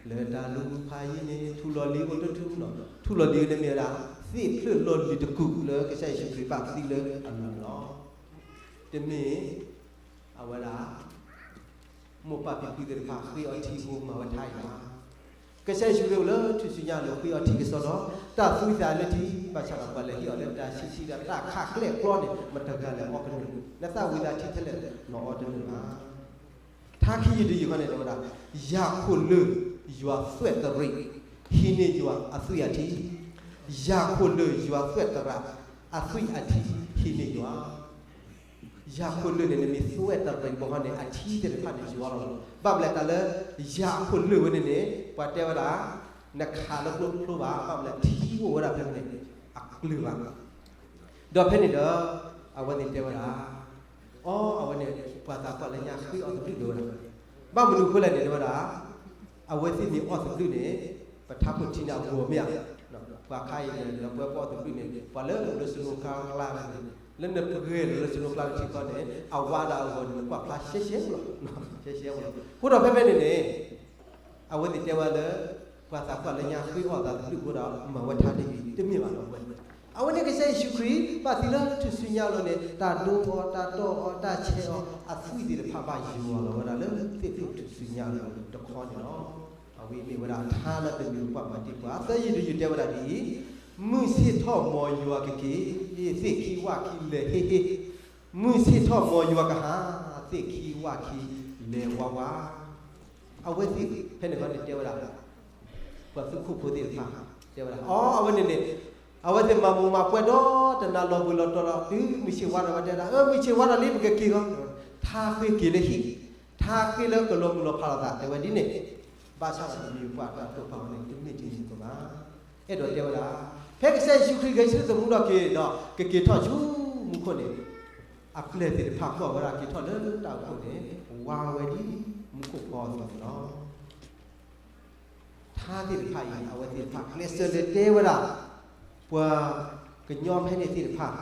လၢတၢ်လူၤဖးယံၤန့ၣ် ထူလီၤလံၤအိၣ်တထူ, ထူလီၤလံၤန့ၣ်မ့ၢ်ဝဲဒၣ် သ့ၣ်ဖျၢၣ်လီၤလံၤတကူာ်လၢကစၢ်ယ့ၣ်ၡူးခရံာ်ဘၣ်သံလၢအလိၤန့ၣ်လီၤ. တမ့ၢ် အဝဲဒၣ် မိၢ်ပၢ်ဖံဖုသ့ၣ်တဖၣ်ဃ့အီထံဖိမၤဝဲထါအံၤဘၣ်. ကစၢ်ယ့ၣ်ၡူးခရံာ်အိၣ်လၢထူၣ်စုညါအလိၤ ဃ့အီထံကစီဒီ, တၢ်သူသးလၢထံ, ဘၣ်ဆၣ်ဒီးပှၤလဲၤဟ့ၣ်အီၤလၢတၢ်ဆံးဆံးဒီးတၢ်ခးကျဲၣ်ကျီန့ၣ် မတၤတဂၤလဲၤအီကနၢၤ, နသးဝံၣ်သးထံထဲလဲၣ် နအီတနၢၤဘၣ်. ထါခံယုၢ်တယုၢ်ခီန့ၣ် တဲဝဲဒၣ်, ယၤခိၣ်လၢာ်ယွၤသွဲၣ်တရံး, ဟံးန့ၢ်ယွၤအသွံၣ်အထံ, ယၤခိၣ်လၢာ်ယွၤသွဲၣ်တရံး, အသွံၣ်အထံဟံးန့ၢ်ယွၤ. ယၤခိၣ်လၢာ်န့ၣ် နမ့ၢ်သွဲၣ်တရံးဘၣ်ခီန့ၣ် အထံသ့ၣ်တဖၣ်န့ၣ်ယွၤလီၤ. ဘၣ်မနုၤလဲၣ် တၢ်လၢယၤခိၣ်လၢာ်ဝဲန့ၣ်န့ၣ် ပှၤတဲဝဲဒၣ် နခးလၢကျိချိဘၣ်, ဘၣ်မနုၤလဲၣ် ထံအိၣ်ဝဲဒၣ်ဖဲန့ၣ် အကျၢၤဘၣ်. ဒီးဖဲန့ၣ်ဒီး အဝဲသ့ၣ်တဲဝဲဒၣ်, အိ အဝဲန့ၣ် ပှၤသးပှၢ်လၢညါဃ့အီၣ်သဘျုၣ်ဒိၣ်ဝဲဒၣ်, ဘၣ်မနုၤအဃိလဲၣ်န့ၣ် တဲဝဲဒၣ်, အဝဲသ့ၣ်မ့ၢ်အီၣ်သဘျုၣ်န့ၣ် ပထါခိၣ်ထံန့ၣ်အဂီၤမ့ၢ်ဧါ, ပှၤခါအံၤန့ၣ် လၢပှၤအီၣ်သဘျုၣ်န့ၣ် ပှၤလၢအိၣ်လၢစနိကျါကျါန့ၣ် လၢနပှဲၤလၢစနိကျါတထံဃီန့ၣ် အဝါဒီးအဂီၤန့ၣ် နကွၢ်ဖျါရှဲရှဲလီၤ, ရှဲရှဲလီၤ. အဃိဒီးဖဲဖဲန့ၣ်န့ၣ် အဝဲသ့ၣ်တဲဝဲလၢ ပှၤသးပှၢ်လၢညါဃ့အီၣ်သဘျုၣ်အဃိဒီး မၤဝဲထါတမံၤ တမ့ၢ်ဘၣ်လီၤဝဲ. အဝဲန့ၣ်ကစၢ်ယ့ၣ်ၡူးခရံာ် ဘၣ်သံလၢထူၣ်စုညါအလိၤန့ၣ် တၢ်ဒိအီၤ တၢ်တီၢ်အီၤ တၢ်ဆဲးအီၤ အသွံၣ်သ့ၣ်တဖၣ်ဘၣ်ယွၤလီၤဝဲဒၣ်လၢသ့ၣ်ဖျၢၣ်ထူၣ်စုညါအလိၤတခီန့ၣ်လီၤ. အဝဲမ့ၢ်ဝဲဒၣ်ထါလၢတမံၤပှၢ်ပှၤတံၢ်ပှၤ သၢယုၢ်တယုၢ်တဲဝဲဒၣ်ဒ်အံၤ, မုၢ်ဆ့ၣ်ထီၣ်မ်ယွၤကက့ၤ, သ့ၣ်ခံဝၣ်ခံလဲၤဟ့ဟ့, မုၢ်ဆ့ၣ်ထီၣ်မ်ယွၤကဟး, သ့ၣ်ခံဝၣ်ခံလဲၤဝါဝါ. အဝဲသ့ၣ်ဖဲန့ၣ်ခီန့ၣ်တဲဝဲဒၣ် ပှၤသူခိၣ်ဖိသ့ၣ်တဖၣ် တဲဝဲဒၣ် အိ အဝဲန့ၣ်န့ၣ် အဝဲသ့ၣ်မၤမူးမၤပွဲဒီးတနၤလီၤဘှံးလီၤတီၤဒီး တုၤမုၢ်ဆ့ၣ်ဝါထီၣ်ဝဲတဲဒၣ် အၢ မုၢ်ဆ့ၣ်ဝါထီၣ်လံ ပကက့ၤလီၤ. ထါဃ့က့ၤလၢဟံၣ်, ထါဃ့လၢကလီၤမုၢ်လီၤဖးလိာ်သး တဲဝဲဒ်န့ၣ်, ဘၣ်ဆၣ်ဒီးတမံၤပှၢ်တၢ်တိာ်ပာ်ဝဲန့ၣ် တမ့ၢ်ဒ်န့ၣ်အသိးဘၣ်. အဲၣ်ဒိးတဲဝဲဒၣ် ဖဲကစၢ်ယ့ၣ်ၡူးခရံာ်ဂဲၤဆၢထၢၣ်သမူထီၣ်က့ၤဒီး ကက့ၤထီၣ်ဆူမူခိၣ်န့ၣ် အပျဲၢ်သ့ၣ်တဖၣ်ကွၢ်ဝဲဒၣ်က့ၤထီၣ်လၢတၢ်အိၣ်ဖှိၣ်န့ၣ် ဝါဝဲဒ်မူခိၣ်ဖီအသိးန့ၣ်လီၤ. ထါသ့ၣ်တဖၣ်အံၤ အဝဲသ့ၣ်တဖၣ်ကျဲးစၢးလဲၤတဲဝဲဒၣ် ပှၤကညီဖဲန့ၣ်သ့ၣ်တဖၣ်,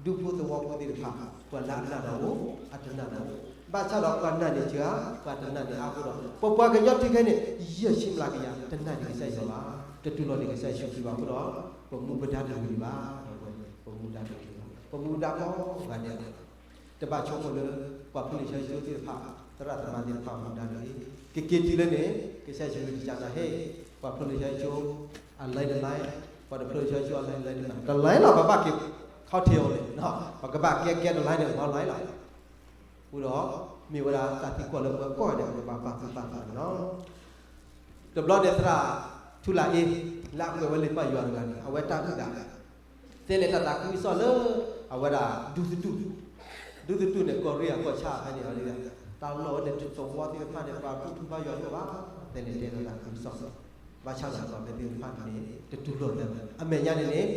ဒူဖိသဝီဖိသ့ၣ်တဖၣ်, ပှၤလၢအနာ်ဒီးအိၣ်, အတနာ်ဒီးအိၣ်, ဘၣ်ဆၣ်ဒီးပှၤနာ်န့ၢ်စှၤ, ပှၤတနာ်န့ၢ်အါအဃိဒီး ပပှၤကညီထံခဲန့ၣ် ယဲၢ်ဆံမျးကယၤ တနာ်န့ၢ်ကစၢ်ယွၤဘၣ်, တတူၢ်လိာ်န့ၢ်ကစၢ်ယ့ၣ်ၡူးခရံာ်ဘၣ်အဃိဒီး ပမူပဒါတဂ့ၤဘၣ်, ပမူဒါတဂ့ၤဘၣ်, ပမူဒါကိးဂၤဒဲးလီၤ. တဘၣ်ဆိကမိၣ်လၢ ပှၤဖျိလံာ်စီဆှံကၠိသ့ၣ်တဖၣ်, သရၣ်သမါသ့ၣ်တဖၣ်မူဒါတဂ့ၤ, ကက့ၤတုၤလၢန့ၣ် ကစၢ်ယ့ၣ်ၡူးခရံာ်တစံးနၤ ဟ့ၣ် ပှၤဖျိလံာ်စီဆှံကၠိ အလဲတလဲ, ပှၤတဖျိလံာ်စီဆှံကၠိအလဲတလဲတမံၤ တလဲလီၤ ပဘၣ်က့ၤခီၣ်ထံးအီၤန့ၣ်, ပကဘၣ်ကဲကဲတလဲန့ၣ် ပလဲလီၤ. အဃိဒီး မ့ၢ်ဝဲဒၣ်တၢ်သံကွၢ်လၢပှၤကိးဂၤဒဲး ပကဘၣ်ပာ်သူၣ်ပာ်သးန့ၣ်လီၤ. တဘျီန့ၣ်သရၣ်ထူလၢ်အ့ လၢအကွဲးဝဲလံာ်ပၢ်ယွၤတဂၤန့ၣ် အဝဲတၢ်အုၣ်သး တဲလဲၤတၢ်သးခုကစီၣ်လၢ အဝဲဒၣ်ဒူသတူၢ်, ဒူသတူၢ်န့ၣ် ကီၢ်ရ့ၣ်အကီၢ်ဆၣ်ဖဲန့ၣ် တၢ်လီၢ်ဝဲန့ၣ် တသဝီသ့ၣ်တဖၣ်န့ၣ် ပှၤတူၢ်ထူဘါယွၤတအိၣ်ဘၣ်, တဲလဲၤတဲလီၤတၢ်သးခုကစီၣ်, ဘၣ်ဆၣ်ဒီးပှၤဖဲသ့ၣ်တဖၣ်န့ၣ် တတူၢ်လိာ်သးဘၣ်. အမဲာ်ညါန့ၣ်န့ၣ်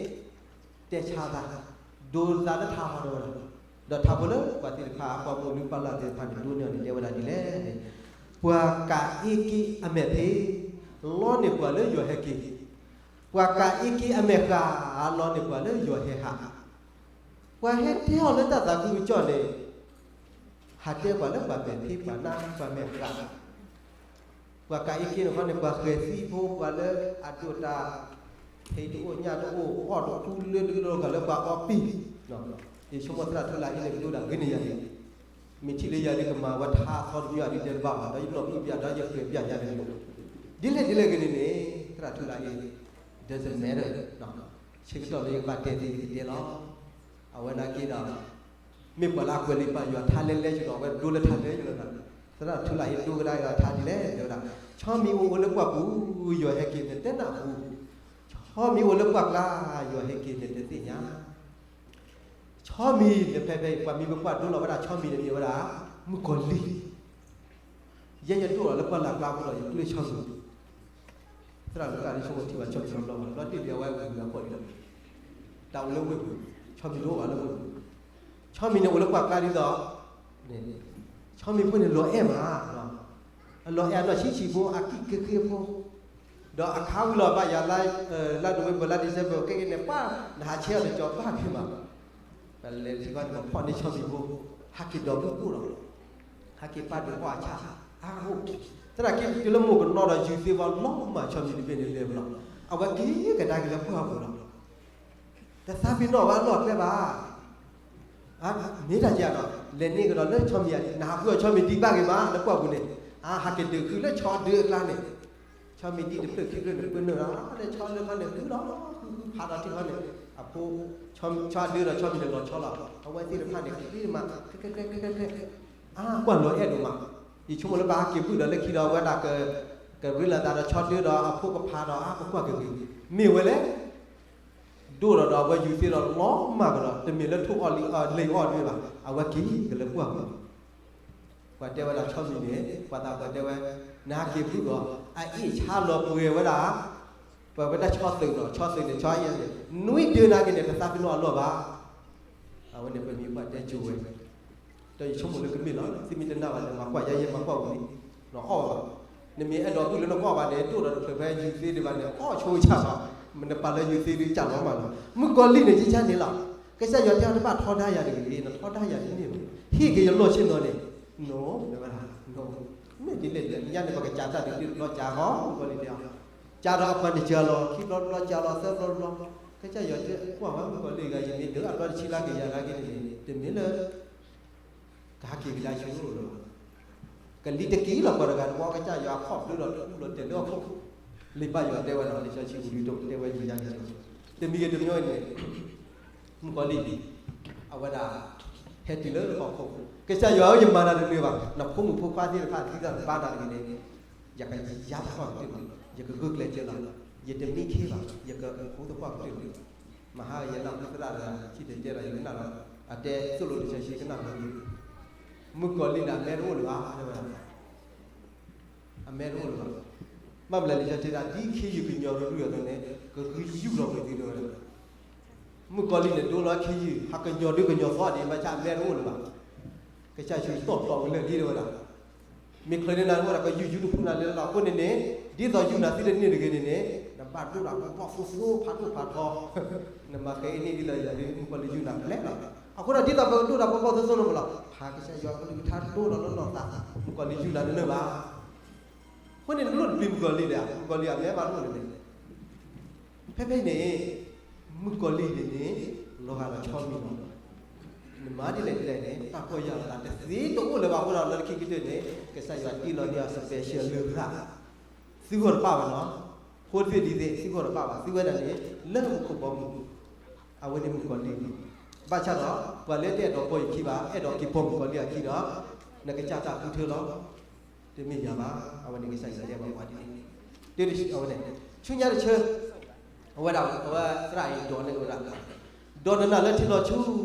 တဲဆါသး, ဒိသးလၢထါဟီဒီးဝဲဒၣ်, ဒီးထါဖိလၢပှၤသ့ၣ်တဖၣ် ပှၤမိၢ်လုၢ်ပၢ်လၢ်သ့ၣ်တဖၣ်န့ၣ် ဒိးန့ၢ်အီၤန့ၣ် တဲဝဲဒၣ်ဒ်လဲၣ်န့ၣ်, ပှၤကးအ့က့အမဲာ်ဖံး, လီန့ၢ်ပှၤလၢယွၤဟဲက့ၤ, ပှၤကးအ့က့အမဲာ်ဃာ်, လီန့ၢ်ပှၤလၢယွၤဟဲဟး, ပှၤဟဲတဲအီၤလၢတၢ်သးခုကစီၣ်န့ၣ် ဟးတဲပှၤလၢပှၤမဲာ်ဖံး ပှၤနါပှၤမဲာ်ဃာ်, ပှၤကးအ့က့န့ၣ်ခီန့ၣ် ပှၤဃဲၤသံဖိ ပှၤလၢအဒိၣ်တၢ် ဖံးတအိၣ်ညၣ်တအိၣ် အီၣ်တကူလၢတကလီၢ်ဂၤလၢပှၤအီပံၤ, ယဆိကမိၣ်သရၣ်ထူလၢ်အ့န့ၣ် ကဒိၣ်ဒၣ်ဂ့ၤန့ၢ်ယၤန့ၣ်, မ့ၢ်ထံၣ်လၢယၤဒ်ကမၤဝဲထါသီတမံၤအဒ်တဲတဘၣ်ဘၣ် ဒီးယနီၢ်ဖုပျၢ်ဒီးယဃဲၤပျၢ်ယၤန့ၣ်, ဒ်လဲၣ်ဒ်လဲၣ်ဂ့ၤန့ၣ်န့ၣ် သရၣ်ထူလၢ်အ့ doesn't matter, ဆၢကတီၢ်လၢယကဘၣ်တဲသ့ယကတဲလီၤ, အဝဲနာ်က့ဒီး မ့ၢ်ပှၤလၢအကွဲးလံာ်ပာ်ယွၤထါလဲလဲယိၤဒီး အဝဲဒိလၢထါလဲယိၤလီၤ. သရၣ်ထူလၢအ့ၣ်ဒိကဒါက့ၤအီၤထါဒ်လဲၣ် တဲဝဲဒၣ်, ဆီမံၤအိၣ်အိၣ်လၢပှၢ်ပူၤ, ယွၤဟဲက့ၤနတဲနၢ်ဟူ, ဆီမံၤအိၣ်လၢပှၢ်ကျါ, ယွၤဟဲက့ၤနတသ့ၣ်ညါ. ဆီမံၤန့ၣ် ဖဲဖဲအံၤ ပှၤမံၤပပှၢ်ဒိလီၤဝဲဒၣ်ဆီမံၤန့ၣ် မ့ၢ်ဝဲဒၣ် မုၣ်ကီၤလံၢ် ယဲယဒိၣ်လီၤလၢပှၢ်လၢ်ကျါဖိဒီး ယကျၢၢ်ဆီမံၤ, သရၣ်လူၤကၣ်ဒ်ဆိကမိၣ်ထံၣ်ဘၣ်ဆီမံၤလီၤဘျီဘၣ်, ဘျီတ့ၢ်လံအဝဲဂုၤဂၤဖီၣ်လံလီၤ, တၢ်အိၣ်လၢဝ့ၢ်ပူၤ, ဆီမံၤတအိၣ်ဘၣ်လၢဝ့ၢ်ပူၤ, ဆီမံၤန့ၣ်အိၣ်လၢပှၢ်ကျါဒ်သိး, ဆီမံၤဖိန့ၣ်လီၤအဲၣ်မး, အလီၤအဲၣ်အနီၢ်ဆံးဆံးဖိ အကံၣ်က့ဃ့ဖိ, ဒီးအခါဝံၤလီၤဘၣ်ယၤ လါနိၣ်ဝ့ဘၢၣ် လါဒံၣ်စ့ဘၢၣ် ကဲကဲန့ၣ် ပှၤနဟးဆဲးအီၤတကီၤဘၣ်က့ၤမး, ပလဲၤထံၣ်ဘၣ်န့ၣ် ဖီၣ်န့ၢ်ဆီမံၤဖိ, ဟးက့ၤဒီးမုၢ်ကိၣ်လီၤ, ဟဲက့ၤပာ်ဒုးအီၣ်အဆၣ်, အါအိၣ်, သနာ်က့တုၤလၢမိၢ်ကနီၤဒီးယူၤသ့ဝဲလီၤမၢ် ဆီမံၤတဘ့ၣ်န့ၣ်လဲၤဝဲလီၤ, အဝဲက့ၤကဒါက့ၤလၢပှၢ်ပူၤလီၤ, တသးပ့ၤနီၣ်ဝဲအလီၢ်ကျဲဘၣ်, မ့ၢ်တၢ်ယၤဒီး လဲၤန့ၢ်ကဒီးလၢဆီမံၤယၤန့ၣ် နဟးဃုအီၤဆီမံၤဒံးဘၣ်ဂ့ၤမး လၢပှၢ်ပူၤန့ၣ်, အဟးက့ၤဒုးဃုလၢဆီဒုအကျါန့ၣ်, ဆီမံၤဒံးတဖျၢၣ်ခံဖျၢၣ်န့ၣ် ပှဲၤနုာ်လီၤလၢဆီလၢခီန့ၣ် ဃုလီၤ, ဃုဃုဖးဒီးထံၣ်ခီန့ၣ်, အဖိ, ဆီဒုဒီးဆီမံၤန့ၣ်လီၤဆီလီၤ, အဝဲသ့ၣ်တဖၣ်န့ၣ် ချ့မး, ခဲခဲခဲခဲခဲခဲ, အါကွၢ်လီၤအဲၣ်ဒိၣ်မး, ယဆိကမိၣ်လၢပဟဲက့ၤဘုၣ်ဒီးလၢခံဒီး အဝဲဒၣ်က, ကရ့လိာ်သးဒီးဆီဒုဒီးအဖိကဖးဒီးအါကကွၢ်က့ၤဂ့ၤ, မ့ၢ်ဝဲလဲၣ် ဒိၣ်ဒီးဒီးအဝဲယူၤသ့ဒီးလီၤမၢ်ကဒီး တမ့ၢ်လၢထိၣ်အီၣ်လံအီၣ်လံဘၣ်, အဝဲက့ၤကလၢပှၢ်ပူၤ, ပှၤတဲဝဲဒၣ်ဆီမံၤန့ၣ် ပှၤသးပှၢ်တဲဝဲ, နဟးက့ၤဘုၣ်ဒီး အအ့ၣ်ဆါလီၤပှဲၤဝဲဒၣ်, ပှဲၤဝဲဒၣ်ဆီသုးဒီး ဆီသုးန့ၣ် ဆီအ့ၣ်န့ၣ် နွံဒၢနၤက့ၤန့ၣ် တသးပ့ၤနီၣ်အလီၢ်ဘၣ် အဝဲန့ၣ်ပမံၤပှၢ်တဲကၠိဝဲ, ဒီးယဆိကမိၣ်လၢကမ့ၢ်လီၤ သုမ့ၢ်တနာ်ဘၣ်လၢမၤကွၢ်ယဲယဲမၤကွၢ်ဝံၤလံ, နအီၣ်ဘၣ်, နမ့ၢ်အဲၣ်ဒိးဘုၣ်လၢနကအီၣ်ဘၣ်န့ၣ် ဒိၣ်ဒီးတဖျၢၣ်ဖဲယူၤသ့ဒံးဘၣ်န့ၣ် အီၣ်ဆိကစၢ်လီၤ, နပာ်လၢယူၤသ့ဒံးကၢ်လီၤမးလီၤ, မုၣ်ကီၤလံၢ်န့ၣ် ယကၢ်န့ၣ်လီၤ, ကစၢ်ယွၤတဲအီၤတဘၣ်ထီဒါယၤတဂ့ၤ နထီဒါယၤတန့ၢ်ဘၣ်, ဟ့ၣ်က့ၤယလီၢ်ဆ့ၣ်နီၤန့ၣ်, နီၢ်, မ့ၢ်ဒ်လဲၣ်ဒ်လဲၣ် ညါန့ၣ် ပကစးတၢ်ဒုးတဘျီကးဃီ မုၣ်ကီၤလံၢ်တဲအီၤ, ကးဒီးအပှၤန့ၣ်စှၤလီၤ ခံဘျီတဘျီစှၤလီၤသၢဘျီတဘျီ, ကစၢ်ယွၤတဲကွၢ်ဝဲမုၣ်ကီၤလံၢ်ဂၤ ယမ့ၢ်ဒုးအဘျီတဆံလၢကယၤလၢက့ၤန့ၣ် တမ့ၢ်လၢ ကဟးက့ၤကဒါဆူလီၤ, ကလံၤတက့ၢ်လီၤပှၤတဂၤတဝီ ကစၢ်ယွၤခီၣ်ဘျၢဒီးတအူလီၤတဲာ်လၢဟီၣ်ခိၣ်, လံာ်ဘၣ်ယွၤတဲဝဲဒီး လံာ်စီဆှံဝံၤလံတအိၣ်တဲဝဲယၤန့ၣ်, တမံၤဂ့ၤတမံၤဂ့ၤန့ၣ်, မုၣ်ကီၤလံၢ်န့ၣ်, အဝဲဒၣ်, ဟဲတုၤလၢဟီၣ်ခိၣ်, ကစၢ်ယွၤဧၢ ယမၤနၤတနၢၤဘၣ် နဖိမုၣ်ဖိခွါသ့ၣ်တဖၣ်သံသးတဘါနၤတဂ့ၤန့ၣ်, ယကယါသပှၢ်ကတၢၢ်လီၤ, ယကဂုာ်ကျဲးစၢးလီၤ, ယတမံခ့ဘၣ် ယကအိၣ်သပှၢ်ကတၢၢ်လီၤ, မဟါယနၢ်ဟူသရၣ်တဂၤ ထံၣ်တဲတဲလီၤ ယကနၣ်လီၤ, အတဲသိၣ်လိတၢ်ဆၢဆံကနၣ်လီၤ, မုၣ်ကီၤလံၢ်န့ၣ် အမဲတအိၣ်လၢၤဘၣ် တဲဝဲဒၣ် အမဲတအိၣ်လၢၤဘၣ်, ဘၣ်မနုၤလဲၣ် လံာ်စီဆှံတဲဒၣ် ဒ်ခ့ယုၢ်ကညီၤရူၤရူၤအသိးန့ၣ် ကဂုာ်ယူၢ်လီၤကွံာ်သုတဲဝဲဒၣ်, မုၣ်ကီၤလံၢ်န့ၣ် ဒိလီၤခ့ယုၢ် ဟးကညီၤဒုကညီၤသီဒံး ဘၣ်ဆၣ်အမဲတအိၣ်လၢၤဘၣ်, ကစၢ်ယွၤတီၣ်တီၣ်ဝဲလၢာ်လံတဲဝဲဒၣ်, မ့ၢ်ချုးန့ၢ်နၤတအိၣ်ဒီး ကယူၢ်ယူၢ်တဖုနၤလၢလီၤ အဃိန့ၣ်န့ၣ်, ဒ်သိးယူၢ်နၤသုတန့ၢ်တဂ့ၤန့ၣ်န့ၣ်, နဘၣ်ဒိၣ်တၢ်ဖးဘီၣ်သိသိဖးဒိၣ်ဖးထီ, နမၤဃဲအ့န့ၢ်ဒ်သိးယၤဒ် မုၣ်ကီၤလံၢ်ယူၢ်နၤဖျဲးလီၤ, အဃိဒီးဒ်သိးပကဒိၣ်တၢ်ဖးဘီၣ်သိသိန့ၣ်မးလီၤ, ဖးကစၢ်ယွၤကလုၢ်ကထါဒိၣ်ဒီးလၢနီၢ်သး, မုၣ်ကီၤလံၢ်ယူၢ်နၤတန့ၢ်ဘၣ် အဃိန့ၣ် နလိၣ်တပျံၤမုၣ်ကီၤလံၢ်ဒီး မုၣ်ကီၤလံၢ်အမဲဘၣ်တအိၣ်န့ၣ်န့ၣ်, ဖဲဖဲန့ၣ်, မုၣ်ကီၤလံၢ်န့ၣ်န့ၣ်, လီၤဂာ်ဒီးဆီမံၤလီၤ, နမၤဒ်လဲၣ်ဒ်လဲၣ်န့ၣ် တၢ်ပီၢ်ယၢ်လီၤသးတသ့တအိၣ်လၢၤဘၣ်အဃိဒီး လၢခံကတၢၢ်န့ၣ် ကစၢ်ယွၤတ့လီၤန့ၢ်အီၤ special လၢဂၤ, သုဂီၢ်တပၣ်ဘၣ်နီၤ, ဖိတဘ့ၣ်ဒ်သ့ၣ် သုဂီၢ်တပၣ်ဘၣ် သုဝဲဒၣ်န့ၣ် လၢမူခိၣ်ဘီမုၢ် အဝဲန့ၣ်မုၣ်ကီၤလံၢ်လီၤ, ဘၣ်ဆၣ်ဒီး ပှၤလၢတအဲၣ်ဒိးပီၢ်ယခံဘၣ် အဲၣ်ဒိးက့ၤပီၢ်မုၣ်ကီၤလံၢ်အခံဒီး, နကစၢ်တၢ်ဃုထၢလီၤ, တမ့ၢ်ယၤဘၣ် အဝဲန့ၣ်ကစၢ်ယွၤတဲဘၣ်ပှၤဒ်န့ၣ်, အဝဲန့ၣ်, ဆူညါတဆၢ, အဝဲဒၣ် အဝဲသရၣ်အံၤဒိးန့ၢ်ဝဲဒၣ်, ဒီးနနာ်လၢထံလီၤဆူ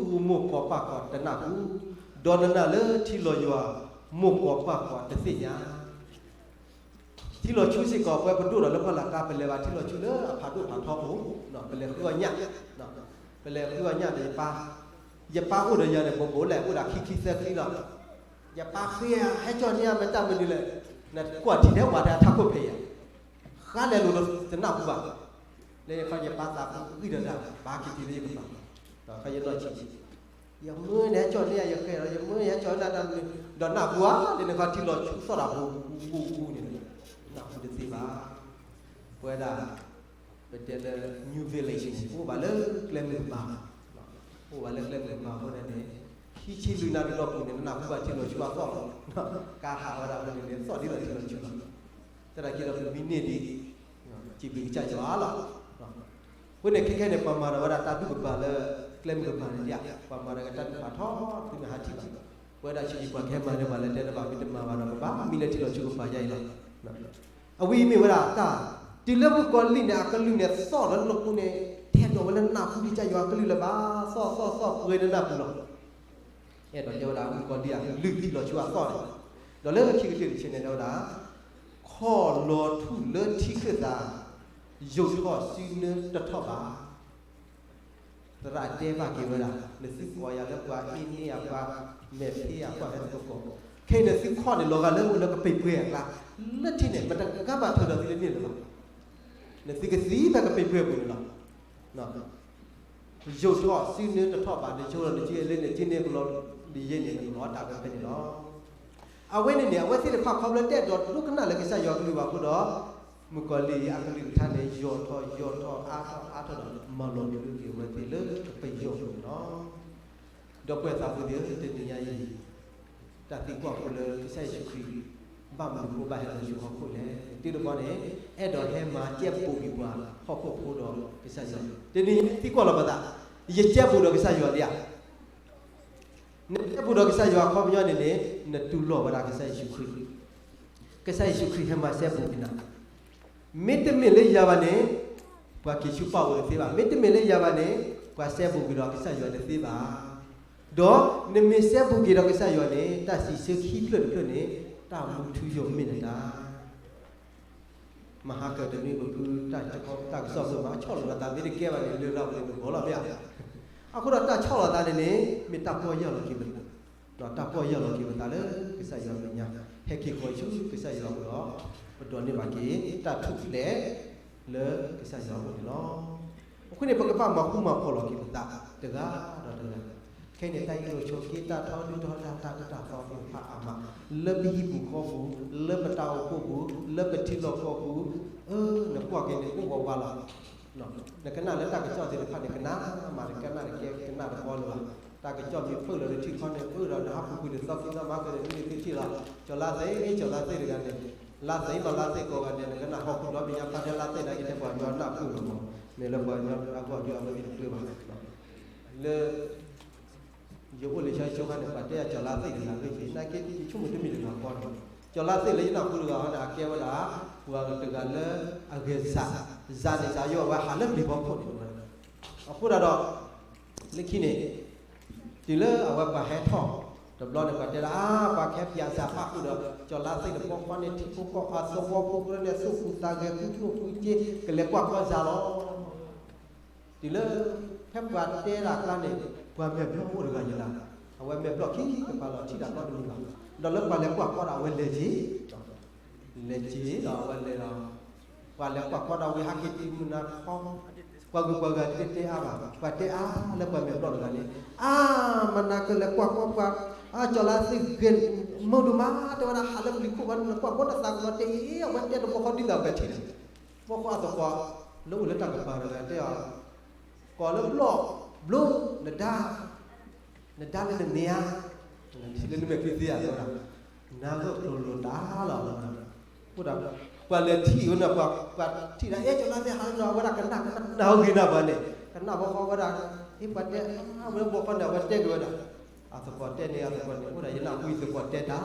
မိၢ်ကီၢ်ပၢ်ကီၢ်တနၢ်ဟူ, ဒီးနနာ်လၢထံလီၤယွၤ မိၢ်ကီၢ်ပၢ်ကီၢ်တသ့ၣ်ညါ ထံလီၤဆူစ့ၢ်ကီး ပဝဲပဒိၣ်ဒီးလၢပှၢ်လၢ်ကျါ ပလဲၤဘၣ်ထံလီၤဆူလၢအဖးဒိၣ်ဖးထီအိၣ်, ပလဲၤဃုအီၣ်ညၣ်, ပလဲၤဃုအီၣ်ညၣ်ဒီးယပၢ်, ယပၢ်အိၣ်ဒီးယၤန့ၣ် ဘိးဘိးလဲၣ် အိၣ်ဒီးခံခံသၢသံလီၤ, ယပၢ်ဃ့ ဟဲကၠီၣ်န့ၢ်ယၤမတၤမနုၤလဲၣ်, နကွၢ်ထံထဲဝၤထဲအထးခိၣ်ဖဲးယၤ, ဃါလဲၤလိာ်တနၢ်ဟူဘၣ်, လၢယခီယပၢ်သးဂံၢ်ဒီးတၢ် ဘၣ်က့ၤက့ၤလၢယကပၤ, ခီယနီၢ်ဆံး ယမၢန့ၣ် ဟဲကၠီၣ်န့ၢ်ယၤ ယဃဲဒီး ယမၢန့ၣ် ဟဲကၠီၣ်န့ၢ်တၢ်မနုၤ, ဒီးနၢ်ဟူဧါ, လၢနခီထံလီၤဆူသီၣ်တၢ်ပူၤပူၤပူၤန့ၣ်, နၢ်ဟူတသ့ဘၣ်, ပဝဲဒၣ်, ပတဲလၢ New Village န့ၣ် အိၣ်ဘၣ်လၢကျဲမုၢ်ကပၤ, အိၣ်ဘၣ်လၢကျဲမုၢ်ကပၤအဃိန့ၣ်, ခံဆံလွံၢ်နၣ်ရံၣ်ဒီးပူၤန့ၣ် နနၢ်ဟူဘၣ်ထံလီၤဆူအသီၣ်လီၤ, ကါဟးဝဲဒၣ်အဃိန့ၣ်န့ၣ် သီၣ်ဒ်သိးထံလီၤဆူလီၤ, သနာ်က့ဒီးပမံန့ၢ်ဒံး စံးဘျုးကစၢ်ယွၤလီၤ. အဃိန့ၣ်ခဲခဲန့ၣ် ပမၤထီၣ်ဝဲဒၣ်တၢ်ဒူၣ်ကပၤလၢ က ကျဲမုၢ်ကပၤန့ၣ်ဒ် ပှၤမၤတၢ်ကတၢၢ်တဖၣ်ထီၣ် သုမ့ၢ်ဟးထံၣ်ဘၣ်, ပဝဲဒၣ်ဆံးယံၤပှၤကဟဲမၤန့ၢ်ပှၤလၢတဲတဘၣ် မ့ၢ်တမၤဘၣ်ဒီး ကဘၣ်မံလၢထံလီၤဆူကပၤယါအံၤလီၤ. အဝဲအံၤမ့ၢ်ဝဲဒၣ်တၢ် တုၤလၢမုၣ်ကီၤလံၢ်န့ၣ် အကလုၢ်န့ၣ်သီၣ်လၢလီၢ်ပူၤန့ၣ် တအဲၣ်ဒိးဝဲလၢနၢ်ဟူကစၢ်ယွၤအကလုၢ်လၢၤဘၣ်, သီၣ်သီၣ်သီၣ်ပှဲၤလၢနၢ်ပူၤလီၤ. အဲၣ်ဒိးတဲဝဲဒၣ်မုၣ်ကီၤလံၢ်အကလုၢ်သံလီၤဆူအသီၣ်န့ၣ်, ဒီးလၢခံကတၢၢ်တဆံန့ၣ်တဲဝဲဒၣ် ခီၣ်လီၤထူၣ်လၢထံခၢၣ်သး, ယိာ်ထီၣ်စုနၢတထီၣ်ဘၣ်. သရၣ်တဲဘၣ်က့ၤဝဲဒၣ် နသုကိးယၤလၢပှၤအ့န့ၢ်ယၤ ပှၤမဲာ်ဖ့ယၤ ပှၤဟဲသကိးကိး, ခဲအံၤနသုခီၣ်န့ၣ် လီၤဂာ်လၢအိၣ်လၢကပံာ်ပှဲၤအကျါ, လၢထံန့ၣ် မတဂၤဘၣ်ထုးဒီးသုလၢန့ၣ်လၢၤဘၣ်. နသုကသံဖဲကပံာ်ပှဲၤပူၤန့ၣ်လီၤ. ယိာ်ထီၣ်စုနၢတထီၣ်ဘၣ်, နဆိဒီးနစုလၢန့ၣ် ကန့ၢ်ကလီယဲန့ၣ် နကလီတၢ်ဝဲဖဲန့ၣ်လီၤ. အဝဲန့ၣ်န့ၣ် အဝဲသ့ၣ်တဖၣ်ခီဖျိတအဲၣ်ဒိးဒိကနၣ်လၢကစၢ်ယွၤကလုၢ်ဘၣ်အဃိဒီး မုၣ်ကီၤလံၢ်အကလုၢ်ကထါန့ၣ် ယိာ်ထီၣ်ယိာ်ထီၣ်အါထီၣ်အါထီၣ်ဒီး မၤလီၤက့ၤဝဲသ့ၣ်လၢကပယီၤန့ၣ်လီၤ. ဒီပုၢ်ဝဲၢ်သးဘိသ့ၣ်ဧၢ, တနံၤညါအံၤ တၢ်သံကွၢ်ဖိလၢကစၢ်ယ့ၣ်ၡူးခရံာ် ဘၣ်မနုၤအဃိဘၣ်ဟဲလီၤဆူဟီၣ်ခိၣ်လဲၣ်. တုၤတဘျီန့ၣ် အဲၣ်ဒိးဟဲမၤကဲဘူးက့ၤပှၤဟီၣ်ခိၣ်ဖိဒီးကစၢ်ယွၤ, တနံၤညါသံကွၢ်လီၤပသး, ယကဲဘူးဒီးကစၢ်ယွၤလံဧါ. နကဲဘူးဒီးကစၢ်ယွၤအခီပညီန့ၣ်န့ၣ် နတူၢ်လိာ်ဝဲဒၣ်ကစၢ်ယ့ၣ်ၡူးခရံာ်, ကစၢ်ယ့ၣ်ၡူးခရံာ်ဟဲမၤစဲဘူးက့ၤနၤ, မ့တမ့ၢ်လၢယၤဘၣ်န့ၣ် ပှၤက့ၤဆူပၣ်အိၣ်တသ့ဘၣ်, မ့တမ့ၢ်လၢယၤဘၣ်န့ၣ် ပှၤစဲဘူးက့ၤဒီးကစၢ်ယွၤတသ့ဘၣ်. ဒီးနမ့ၢ်စဲဘူးက့ၤဒီးကစၢ်ယွၤန့ၣ် တၢ်စံးဆၢခံဖျၢၣ်တဖျၢၣ်န့ၣ် တၢ်မူထူယိာ်မ့ၢ်နတၢ် မဟါကတနွံပဖုတၢ်ကစီၣ်မုၢ်မး ဆီၣ်လီၤသးမ့ၢ်တကဲဘၣ်န့ၣ် လၢလၢပှဲၤန့ၣ်ဘီလီၤမ့ၢ်ဧါ. အဃိဒီးတၢ်ဆီၣ်လီၤသးန့ၣ်န့ၣ် မ့ၢ်တၢ်ပီၢ်ယၢ်လီၤက့ၤပသး, တၢ်ပီၢ်ယၢ်လီၤက့ၤပသးလၢကစၢ်ယွၤမဲာ်ညါ, ဟဲက့ၤဃီၤဆူကစၢ်ယွၤအအိၣ်ဒီး ပဒိးန့ၢ်ဘၣ်က့ၤ တၢ်ထူၣ်ဖျဲးလၢကစၢ်ယွၤအအိၣ်န့ၣ်လီၤ. အဃိန့ၣ် ပကဘၣ်မၤဃူမၤဖိးလီၤက့ၤပသးတဂၤဒီးတဂၤ, ခဲအံၤန့ၣ် တၢ်အံးလိာ်ဆိးက့ တၢ်ထီဒုၣ်ထီဒါ တၢ်အၢတၢ်သီသ့ၣ်တဖၣ်အါမး, လၢပဟံၣ်ပူၤဃီပူၤ, လၢပတၢ်အိၣ်ဖှိၣ်ပူၤ, လၢပထံလီၢ်ကီၢ်ပူၤ, အၢ နကွၢ်က့ၤန့ၣ် အိၣ်ဝးဝးလီၤ. နကနၣ်လၢတၢ်ကစီၣ်သ့ၣ်တဖၣ်န့ၣ် ကနၣ်မး နကနၣ်တကဲ ကနၣ်တဘီလၢၤဘၣ်. တၢ်ကစီၣ်မ့ၢ်ဖုၣ်လီၤလၢထံခီန့ၣ် အၢဒီးနဟးပူၤကွံာ်န့ၣ် သီခံသီမၤကဒီး မ့ၢ်န့ၣ်သုထံၣ်လီၤ. ကၠီၤလါသ့ၣ် ကၠီၤလါသ့ၣ်တဂၤန့ၣ်, လါသ့ၣ်မး လါသ့ၣ်ကိးဂၤဒဲး နကနၣ်ဟီၣ်ခိၣ်ဒီဘ့ၣ်ညါ ဖါတဲလါသ့ၣ်နာ်က့ၤထဲပှၤကညီနၢ်ပၢၢ်လီၤမး, မ့ၢ်လၢပှၤကညီအဂီၢ်ဒုးအဝဲသ့ၣ်တကျၢၤဘၣ်. လၢ ယအိၣ်လၢယဆိကမိၣ်န့ၣ် ပှၤတဲယၤကၠီၤလါသ့ၣ်တဂၤလၢယနာ်က့ ယဆိကမိၣ်တမ့ၢ်တဂၤဃီန့ၣ်, ကၠီၤလါသ့ၣ်လၢယနၢ်ဟူတဂၤဃီန့ၣ် အကဲဝဲဒၣ် ပှၤတဂၤလၢအဂဲၤစး, စးန့ၣ်စးယိၣ်အဝဲဟးလၢပျံၤဖီခိၣ်န့ၣ်, အဃိဒၣ်ဒီး လၢခံန့ၣ် တုၤလၢအဝဲပှၤဟဲထီၣ်တဘျီန့ၣ် ပှၤတဲဒၣ် အါ ပှၤကဟဲပၠးစးဖးဃုာ်ဒီး ကၠီၤလါသ့ၣ်တဘျီဃီန့ၣ် ထံဖိကီၢ်ဖိသဝီဖိကရၢန့ၣ် သူၣ်ဖှံသးဂဲၤ ဃူကျိၣ်ဃူစ့ ကလဲၤကွၢ်ကီၢ်စးလီၤ. တုၤလၢ ဖဲပှၤတဲဒၣ်အကျါန့ၣ် ပှၤမဲာ်ဘျီၣ်အိၣ်တဂၤယလၢ်, အဝဲမဲာ်ဘျီၣ်ခံကပၤလီၤ ထံၣ်တၢ်ကီတမံၤဘၣ်, ဒီးလၢပှၤလဲၤကွၢ်ကီၢ်ဒီးအဝဲလဲၤက့ၤ, လဲၤက့ၤဒီးအဝဲလဲၤဒီး ပှၤလဲၤကွၢ်ကီၢ်ဒီးဝံၤဟဲက့ၤတုၤမုၢ်နၤခီ, ပှၤဂုၤပှၤဂၤတတဲအါဘၣ်, ပှၤတဲအါလၢပှၤမဲာ်ဘျီၣ်တဂၤန့ၣ်, အါ မနၤကလဲၤကွၢ်ကီၢ်ပှၤ, အါ ကၠီၤလါသ့ၣ်ဂဲၤ မုာ်ဒိၣ်မး တဲဝဲဒၣ် ဟးလၢပျံၤခိၣ်ဘၣ်န့ၣ် နကွၢ်ဘီတသးကလီၤတဲာ်အံၤ အဝဲတဲတဘျီဃီဒ်သိးပှၤထံၣ်န့ၣ် ဘီဃီအသကိး လၢအိၣ်လၢတၢ်ကပၤတဂၤတဲအီၤ, ကိးလၢဘျီၣ်, ဘျီၣ်, နဒါ, နဒါလၢနမ့ၢ်ဧါ, နထံၣ်လၢနမဲာ်ချံသ့ဧါ တဲဝဲဒၣ်, နါဂၢၢ်ကျိၤလိၤတၢ်လီၤ, အဃိဒီး ပှၤလဲၤထံၣ်ဝဲန့ၣ် ပှၤထံၣ်ဒၣ် အဲ ကၠီၤလါသ့ၣ်ဟးလၢနၤ အဝဲဒၣ်ကနၣ် ကနၣ်ဟူဂ့ၤနၢ်ပှၤန့ၣ် ကနၣ်ဘီဃီဝဲဒၣ်, ဟ့ၣ်ပှၤတဲ အဝဲဘီဃီန့ၣ် အဝဲတဲက့ၤဝဲဒၣ် အသကိးတဲန့ၣ် အသကိးန့ၣ် အိၣ်ဒၣ်ယနၢ်ဟူ ယသကိးတဲတၢ်,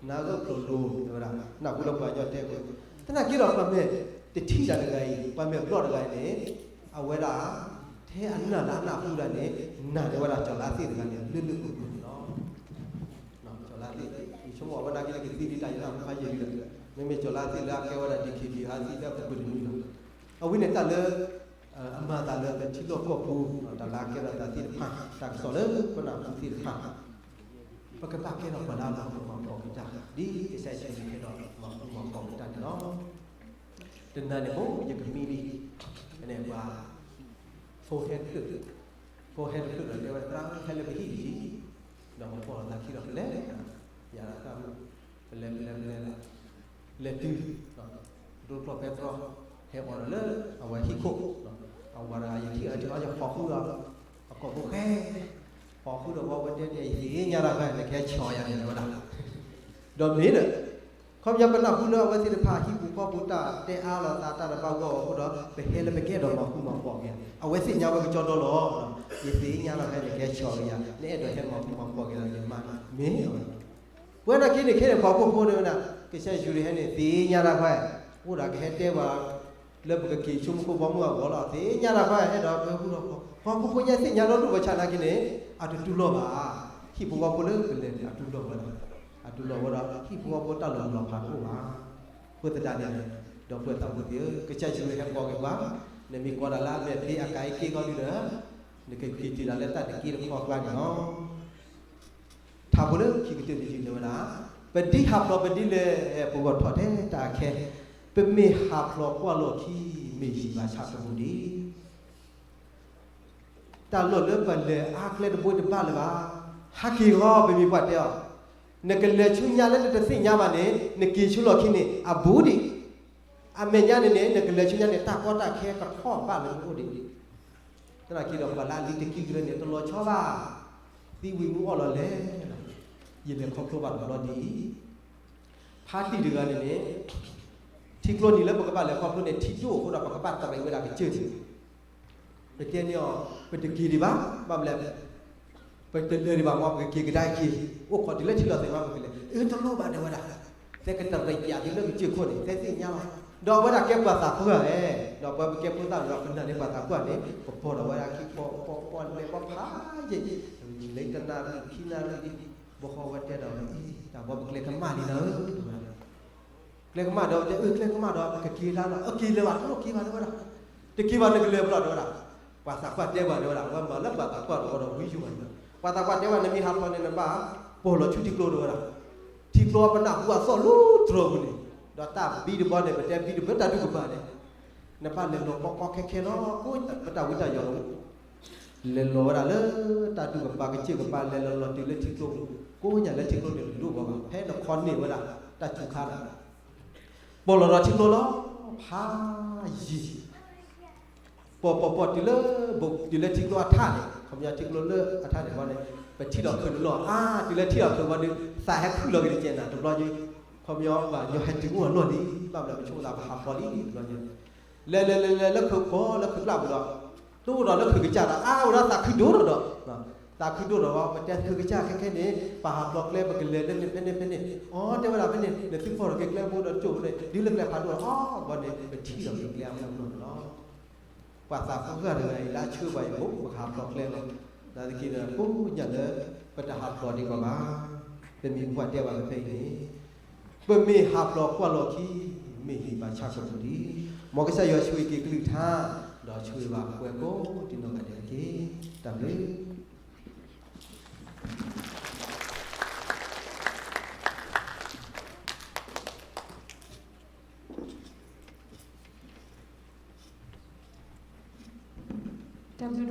နါဂၢၢ်ကျိၤလိၤ တဲဝဲဒၣ် နၢ်ဟူလၢပှၤကညီတဲကွံာ်, သနာ်က့ဒီးပှၤမဲာ်တထံၣ်တၢ်တဂၤအံၤ ပှၤမဲာ်ဘျီၣ်တဂၤအံၤန့ၣ် အဝဲဒၣ် ထဲအနၢ်လၢအနၢ်ဟူဒၣ်န့ၣ် နာ်န့ၢ်ဝဲဒၣ်ကၠီၤလါသ့ၣ်တဂၤန့ၣ် လၢလၢပှဲၤပှဲၤန့ၣ်လီၤ. ကၠီၤလါသ့ၣ် ယဆိကမိၣ်ဝဲဒၣ်က့ၤလၢကသံလံတၢ်ယနၢ်ဟူဖးယံာ်လံဒီး မ့မ့ၢ်ကၠီၤလါသ့ၣ်လၢအကဲဝဲဒၣ် DKBA ဟးသံလၢအပူၤကွံာ်တနွံလီၤ. အဝဲန့ၣ်တၢ်လၢ အမၤသးလၢပထံလီၢ်ကီၢ်ပူၤ တၢ်လၢအကဲထီၣ်သးသ့ၣ်တဖၣ် တၢ်ကစီၣ်လၢပနၢ်ဟူသ့ၣ်တဖၣ် ပကဘၣ်ကဲထီၣ်ပှၤလၢအမၤဃူမၤဖိးက့ၤတၢ် ဒ်ကစၢ်ယ့ၣ်ၡူးခရံာ်ကဲထီၣ်မၤဃူမၤဖိးက့ၤတၢ်န့ၣ်လီၤ. တနၤန့ၣ် မိၢ်ယကမံလံ, န့ၣ်ပှၤ ဖိဟဲတဖျၢၣ်, ဖိဟဲတဖျၢၣ်ဒီးတဲဝဲ သရၣ်ဧၢ ဟဲလၢပဟံၣ်တယံၤ, ဒီးပပိာ်လီၤသးခံဒီးပလဲၤ, ယၤတၢ်မုၣ်, ပလဲၤပလဲၤပလဲၤလီၤ, လဲၤတုၤ ဒိတြီၢ်ပဲတြီၢ် ဟဲအိၣ်ဒီးလၢအဝဲဟံၣ်ခိၣ်, အဝၤတဂၤ ယထံၣ်အီၤထံၣ်အီၤ ယဖီၣ်ဃုာ်ဒီး အကိာ်ဖိဃဲ, ဖီၣ်ဃုာ်ဒီးဝဲတဲန့ၣ် ယသ့ၣ်ညါတၢ်ဖဲ နကဟဲဆီၣ်ယၤန့ၣ် တဲဝဲဒၣ်, ဒီးမ့ၢ်ဒီး ခီပညီပနၢ်ဟူလၢအဝဲသ့ၣ်တဖၣ်ဟံၣ်ဖိဃီဖိတၢ်တဲအါလိာ်သးတၢ်တဘၣ်ဂီၢ်အဃိဒီး ပဟဲလၢပကအဲၣ်ဒိးမၤဃူမၤဖိးက့ၤ အဝဲသ့ၣ်ညါဝဲကကၠီဒီလီၤ. ယသ့ၣ်ညါလီၤဖဲန့ၣ် ကဟဲဆှီက့ၤယၤ နအဲၣ်ဒိးဟဲမၤဃူမၤဖိးက့ၤဒီးယမါ မ့ၢ်ဝဲ ပဝဲနာ်က့န့ၣ် ခဲန့ၣ်ပှၤဟီၣ်ခိၣ်ဖိန့ၣ်ဝဲဒၣ် ကစၢ်ယ့ၣ်ၡူးန့ၣ်ဟဲန့ၣ် သ့ၣ်ညါတၢ်ခွါ အိၣ်ဒီးကဟဲတဲပှၤ လၢပကက့ၤဆိကမိၣ်ဖိဘီမုၢ်အဂီၢ်လီၤ သ့ၣ်ညါတၢ်ခွါ အဲၣ်ဒိးပဟဲဃူဒီးဖိး ပှၤဟီၣ်ခိၣ်ဖိညါသ့ၣ်ညါဒီဒူၣ်ပှၤဆၣ်နာ်က့န့ၣ် အတတူၢ်လိာ်ဘၣ် ဟံၣ်ဖိဃီဖိလၢပလဲၤန့ၣ် အတူၢ်လိာ်ဝဲဒၣ် အတူၢ်လိာ်ဝဲဒီး ဟံၣ်ဖိဃီဖိတၢ်လီၤလီၤဖးတအိၣ်ဘၣ် အဃိသတးန့ၣ် ဒီပုၢ်ဝဲၢ်သးဘိသ့ၣ်ဧၢ ကစၢ်ယ့ၣ်ၡူးဟဲကိးက့ၤပှၤ နမ့ၢ်ကိးတၢ်လၢအမဲာ်ဖံးအကါအ့က့ခီဒုဒီး နကက့ၤတုၤဒၣ်လၢတၢ်တက့တခီအကျါန့ၣ်လီၤ. ထါဖိလၢခံကတၢၢ်တယုၢ်န့ၣ်ဝဲဒၣ် ပဒ်ဟးဖျိးပဒ်လဲၣ် ပဂီၢ်ထီၣ်ထဲတၢ်အခဲ ပမ့ၢ်ဟးဖျိးကွၢ်လီၢ်ခံ မ့ၢ်ယံာ်ဘၣ်ဆၣ်ကပူၤဒံး တၢ်လီၢ်လၢပလဲၤအါကျဲတဘိတဘၣ်လၢၤဘၣ်. ဟဲက့ၤဂီၤ ပမ့ၢ်ပှၤတဲအီၤ နကလဲၤဆူညါလၢနတသ့ၣ်ညါဘၣ်န့ၣ် နက့ၤဆူလီၢ်ခံန့ၣ် အဘူးဒံး အမဲာ်ညါန့ၣ်န့ၣ် နကလဲၤဆူညါန့ၣ် တၢ်ကီတၢ်ခဲကထီၣ်ဘၣ်လၢနအိၣ်ဒံး သနာ်က့ဒီး ပှၤလၢအလံၤတကံကရၢန့ၣ် တလီၤဆီဘၣ်. သံဝံၤမူအီၣ်လီၤလဲၣ်လီၤ. ယလဲၤခီဖျိဘၣ်တဘျီဒ်အံၤ ဖါတံၢ်တဂၤန့ၣ်န့ၣ် ထံကျိနံၤလၢပကဘၣ်လဲၤခီဖျိန့ၣ် ထံဒိၣ်အဃိဒီးပကဘၣ်တရံးဝဲဒၣ်ကစၢၢ်န့ၣ် ပတဲန့ၢ်အီၤ ပတက့ၤဒံးဘၣ် ဘၣ်မနုၤလဲၣ် ပတလဲၤဒံးဘၣ်မ့ၢ် ပကက့ၤကဒါက့ၤ အိၣ်ခိးတုၤလၢထံလီၤသ့ၣ်မး ပကလဲၤ အၢ တလိၣ်ဘၣ်တဲဝဲဒၣ် သဲကတရံးပၠးသုလၢကစၢၢ်ခိၣ်န့ၣ် သဲသ့ၣ်ညါလီၤ. ဒီးအဝဲဒၣ်ကဲပှၤသးပှၢ်ဧါ, ဒီးပဝဲပကဲဖိသၣ်ဒီး ပနာ်န့ၢ်ပှၤသးပှၢ်န့ၣ် ပပိာ်ဒီးဝဲဒၣ်ခံပီၤ ပီၤ ပီၤလဲၤပီၤဖးယံာ် လၢတနၣ်ရံၣ်ခံနၣ်ရံၣ် ဘီဃီဝဲတဲဒီး တၢ်ဘီပကျဲကမၣ်လံနၤဧၢ တဲဝဲဒၣ် ကျဲကမၣ်ဒီး တဲအၢ ကျဲကမၣ်ဒီး ပကက့ၤလၢလီၤ အက့ၤလၢၤဘၣ် တလိၣ်က့ၤဘၣ် တဲဝဲဒၣ် တက့ၤဘၣ် နကလဲၤဘၣ်လီၤ တဲဝဲဒၣ် ပှၤသးပှၢ်တဲဘၣ် တဲဝဲဒၣ် အဝဲမၤလၢပှၤသးပှၢ်တဝီဒီး ဝံယိၤဘၣ် ပှၤသးပှၢ်တဲဘၣ် နမ့ၢ်ဟးဖျိးန့ၣ် နဘၣ်ပိာ်လီၤဆူထံကျိ တဲဝဲဒၣ် ထံကျိပနၢ်ဟူအသီၣ်လၢတြီၤပူၤန့ၣ် ဒီးတၢ်ဘံတဘီန့ၣ် ပတဲဘံတဘီ တၢ်ဒူၣ်ကပၤန့ၣ် နဘၣ်လဲၤလီၤကီကီခဲခဲလီၤ ကိးပတၢ်ဝံတၢ်ယိးလီၤ လဲၤလီၤဝဲဒၣ်လၢတၢ်ဒူၣ်ကပၤ ကစၢၢ်ကပၤ လဲၤလီၤလီၤတုၤလၢထံကျိပူၤ ကိးညါလၢထံကျိန့ၣ် လူၤဘၣ်ဘၣ် ဖဲနခီန့ၢ်ဝဲဒၣ် တၢ်စူၤခါဒီး ပိာ်လီၤဒီးထံကျိလီၤ ဖးယံာ် ပိာ်ပိာ်ပိာ်တုၤလၢ ဘိးတုၤလၢထံကျိအထးန့ၣ် ခီပညီထံကျိလၢအထးန့ၣ်ဘီန့ၣ် ပထံၣ်ဒီးခုးန့ၣ်လီၤ အါ တုၤလၢထံၣ်ဒီးခုးဘီဒီး သးဟဲခုၣ်လီၤက့ၤတကဲနၤ တဘျီညါ ခီပညီဘၣ်ညီဟဲတုၤအိၣ်အလီၢ်လံ ဘၣ်မနုၤပဆိကမိၣ်သးပဟးဖျိးလံ တဘျီညါ လဲၤလဲၤလဲၤလဲၤလၢခုးကီလၢခုးကျးပူၤဒီး တအိၣ်ဒီးလၢခုးကစၢ်ဒီး အါ အိၣ်ဒီးသးခုဒိၣ်ဒီးဒီး သးခုဒိၣ်ဒီး ပတဲခုးကစၢ်ခဲခဲန့ၣ် ပဟးဖျိးကျဲ ပကလဲၤလၢန့ၣ်ဖဲန့ၣ်ဖဲန့ၣ် အီ တဲဝဲဒၣ်ဖဲန့ၣ် နသုဖီၣ်ထီၣ်က့ၤကျဲဘိဒီးကၠိၣ်ဖဲန့ၣ် ဒ်လၢကျဲဖးဒိၣ်ဒီး အီ ဘီန့ၣ် ပထံၣ်ဒီးက့ၤကျဲအမူအလီၢ်န့ၣ်လီၤ ပှၤသးပှၢ်တဂၤအံၤ လၢအဆှၢပှၤအံၤ ပကဟးဖျိးကျဲလီၤ. နာ်သက့ဒီး ကိးညါလၢ ပတဟးဖျိးဒံးကီးဘၣ်. ပမ့ၢ်ပှၤတဲဘၣ်ဖဲအံၤန့ၣ် ပမ့ၢ်ဟးဖျိးကွၢ်လီၢ်ခံ မ့ၢ်ဟံၣ်ဘၣ်ဆၣ်ကပူၤလံ. မ်ကစၢ်ယွၤဆိၣ်ဂ့ၤက့ၤကလုၢ်ကထါ ဒီးဆိၣ်ဂ့ၤဘၣ်ပှၤကိးဒံးနီၢ်ဂၤဒဲးတက့ၢ်. တၢ်ဘျုး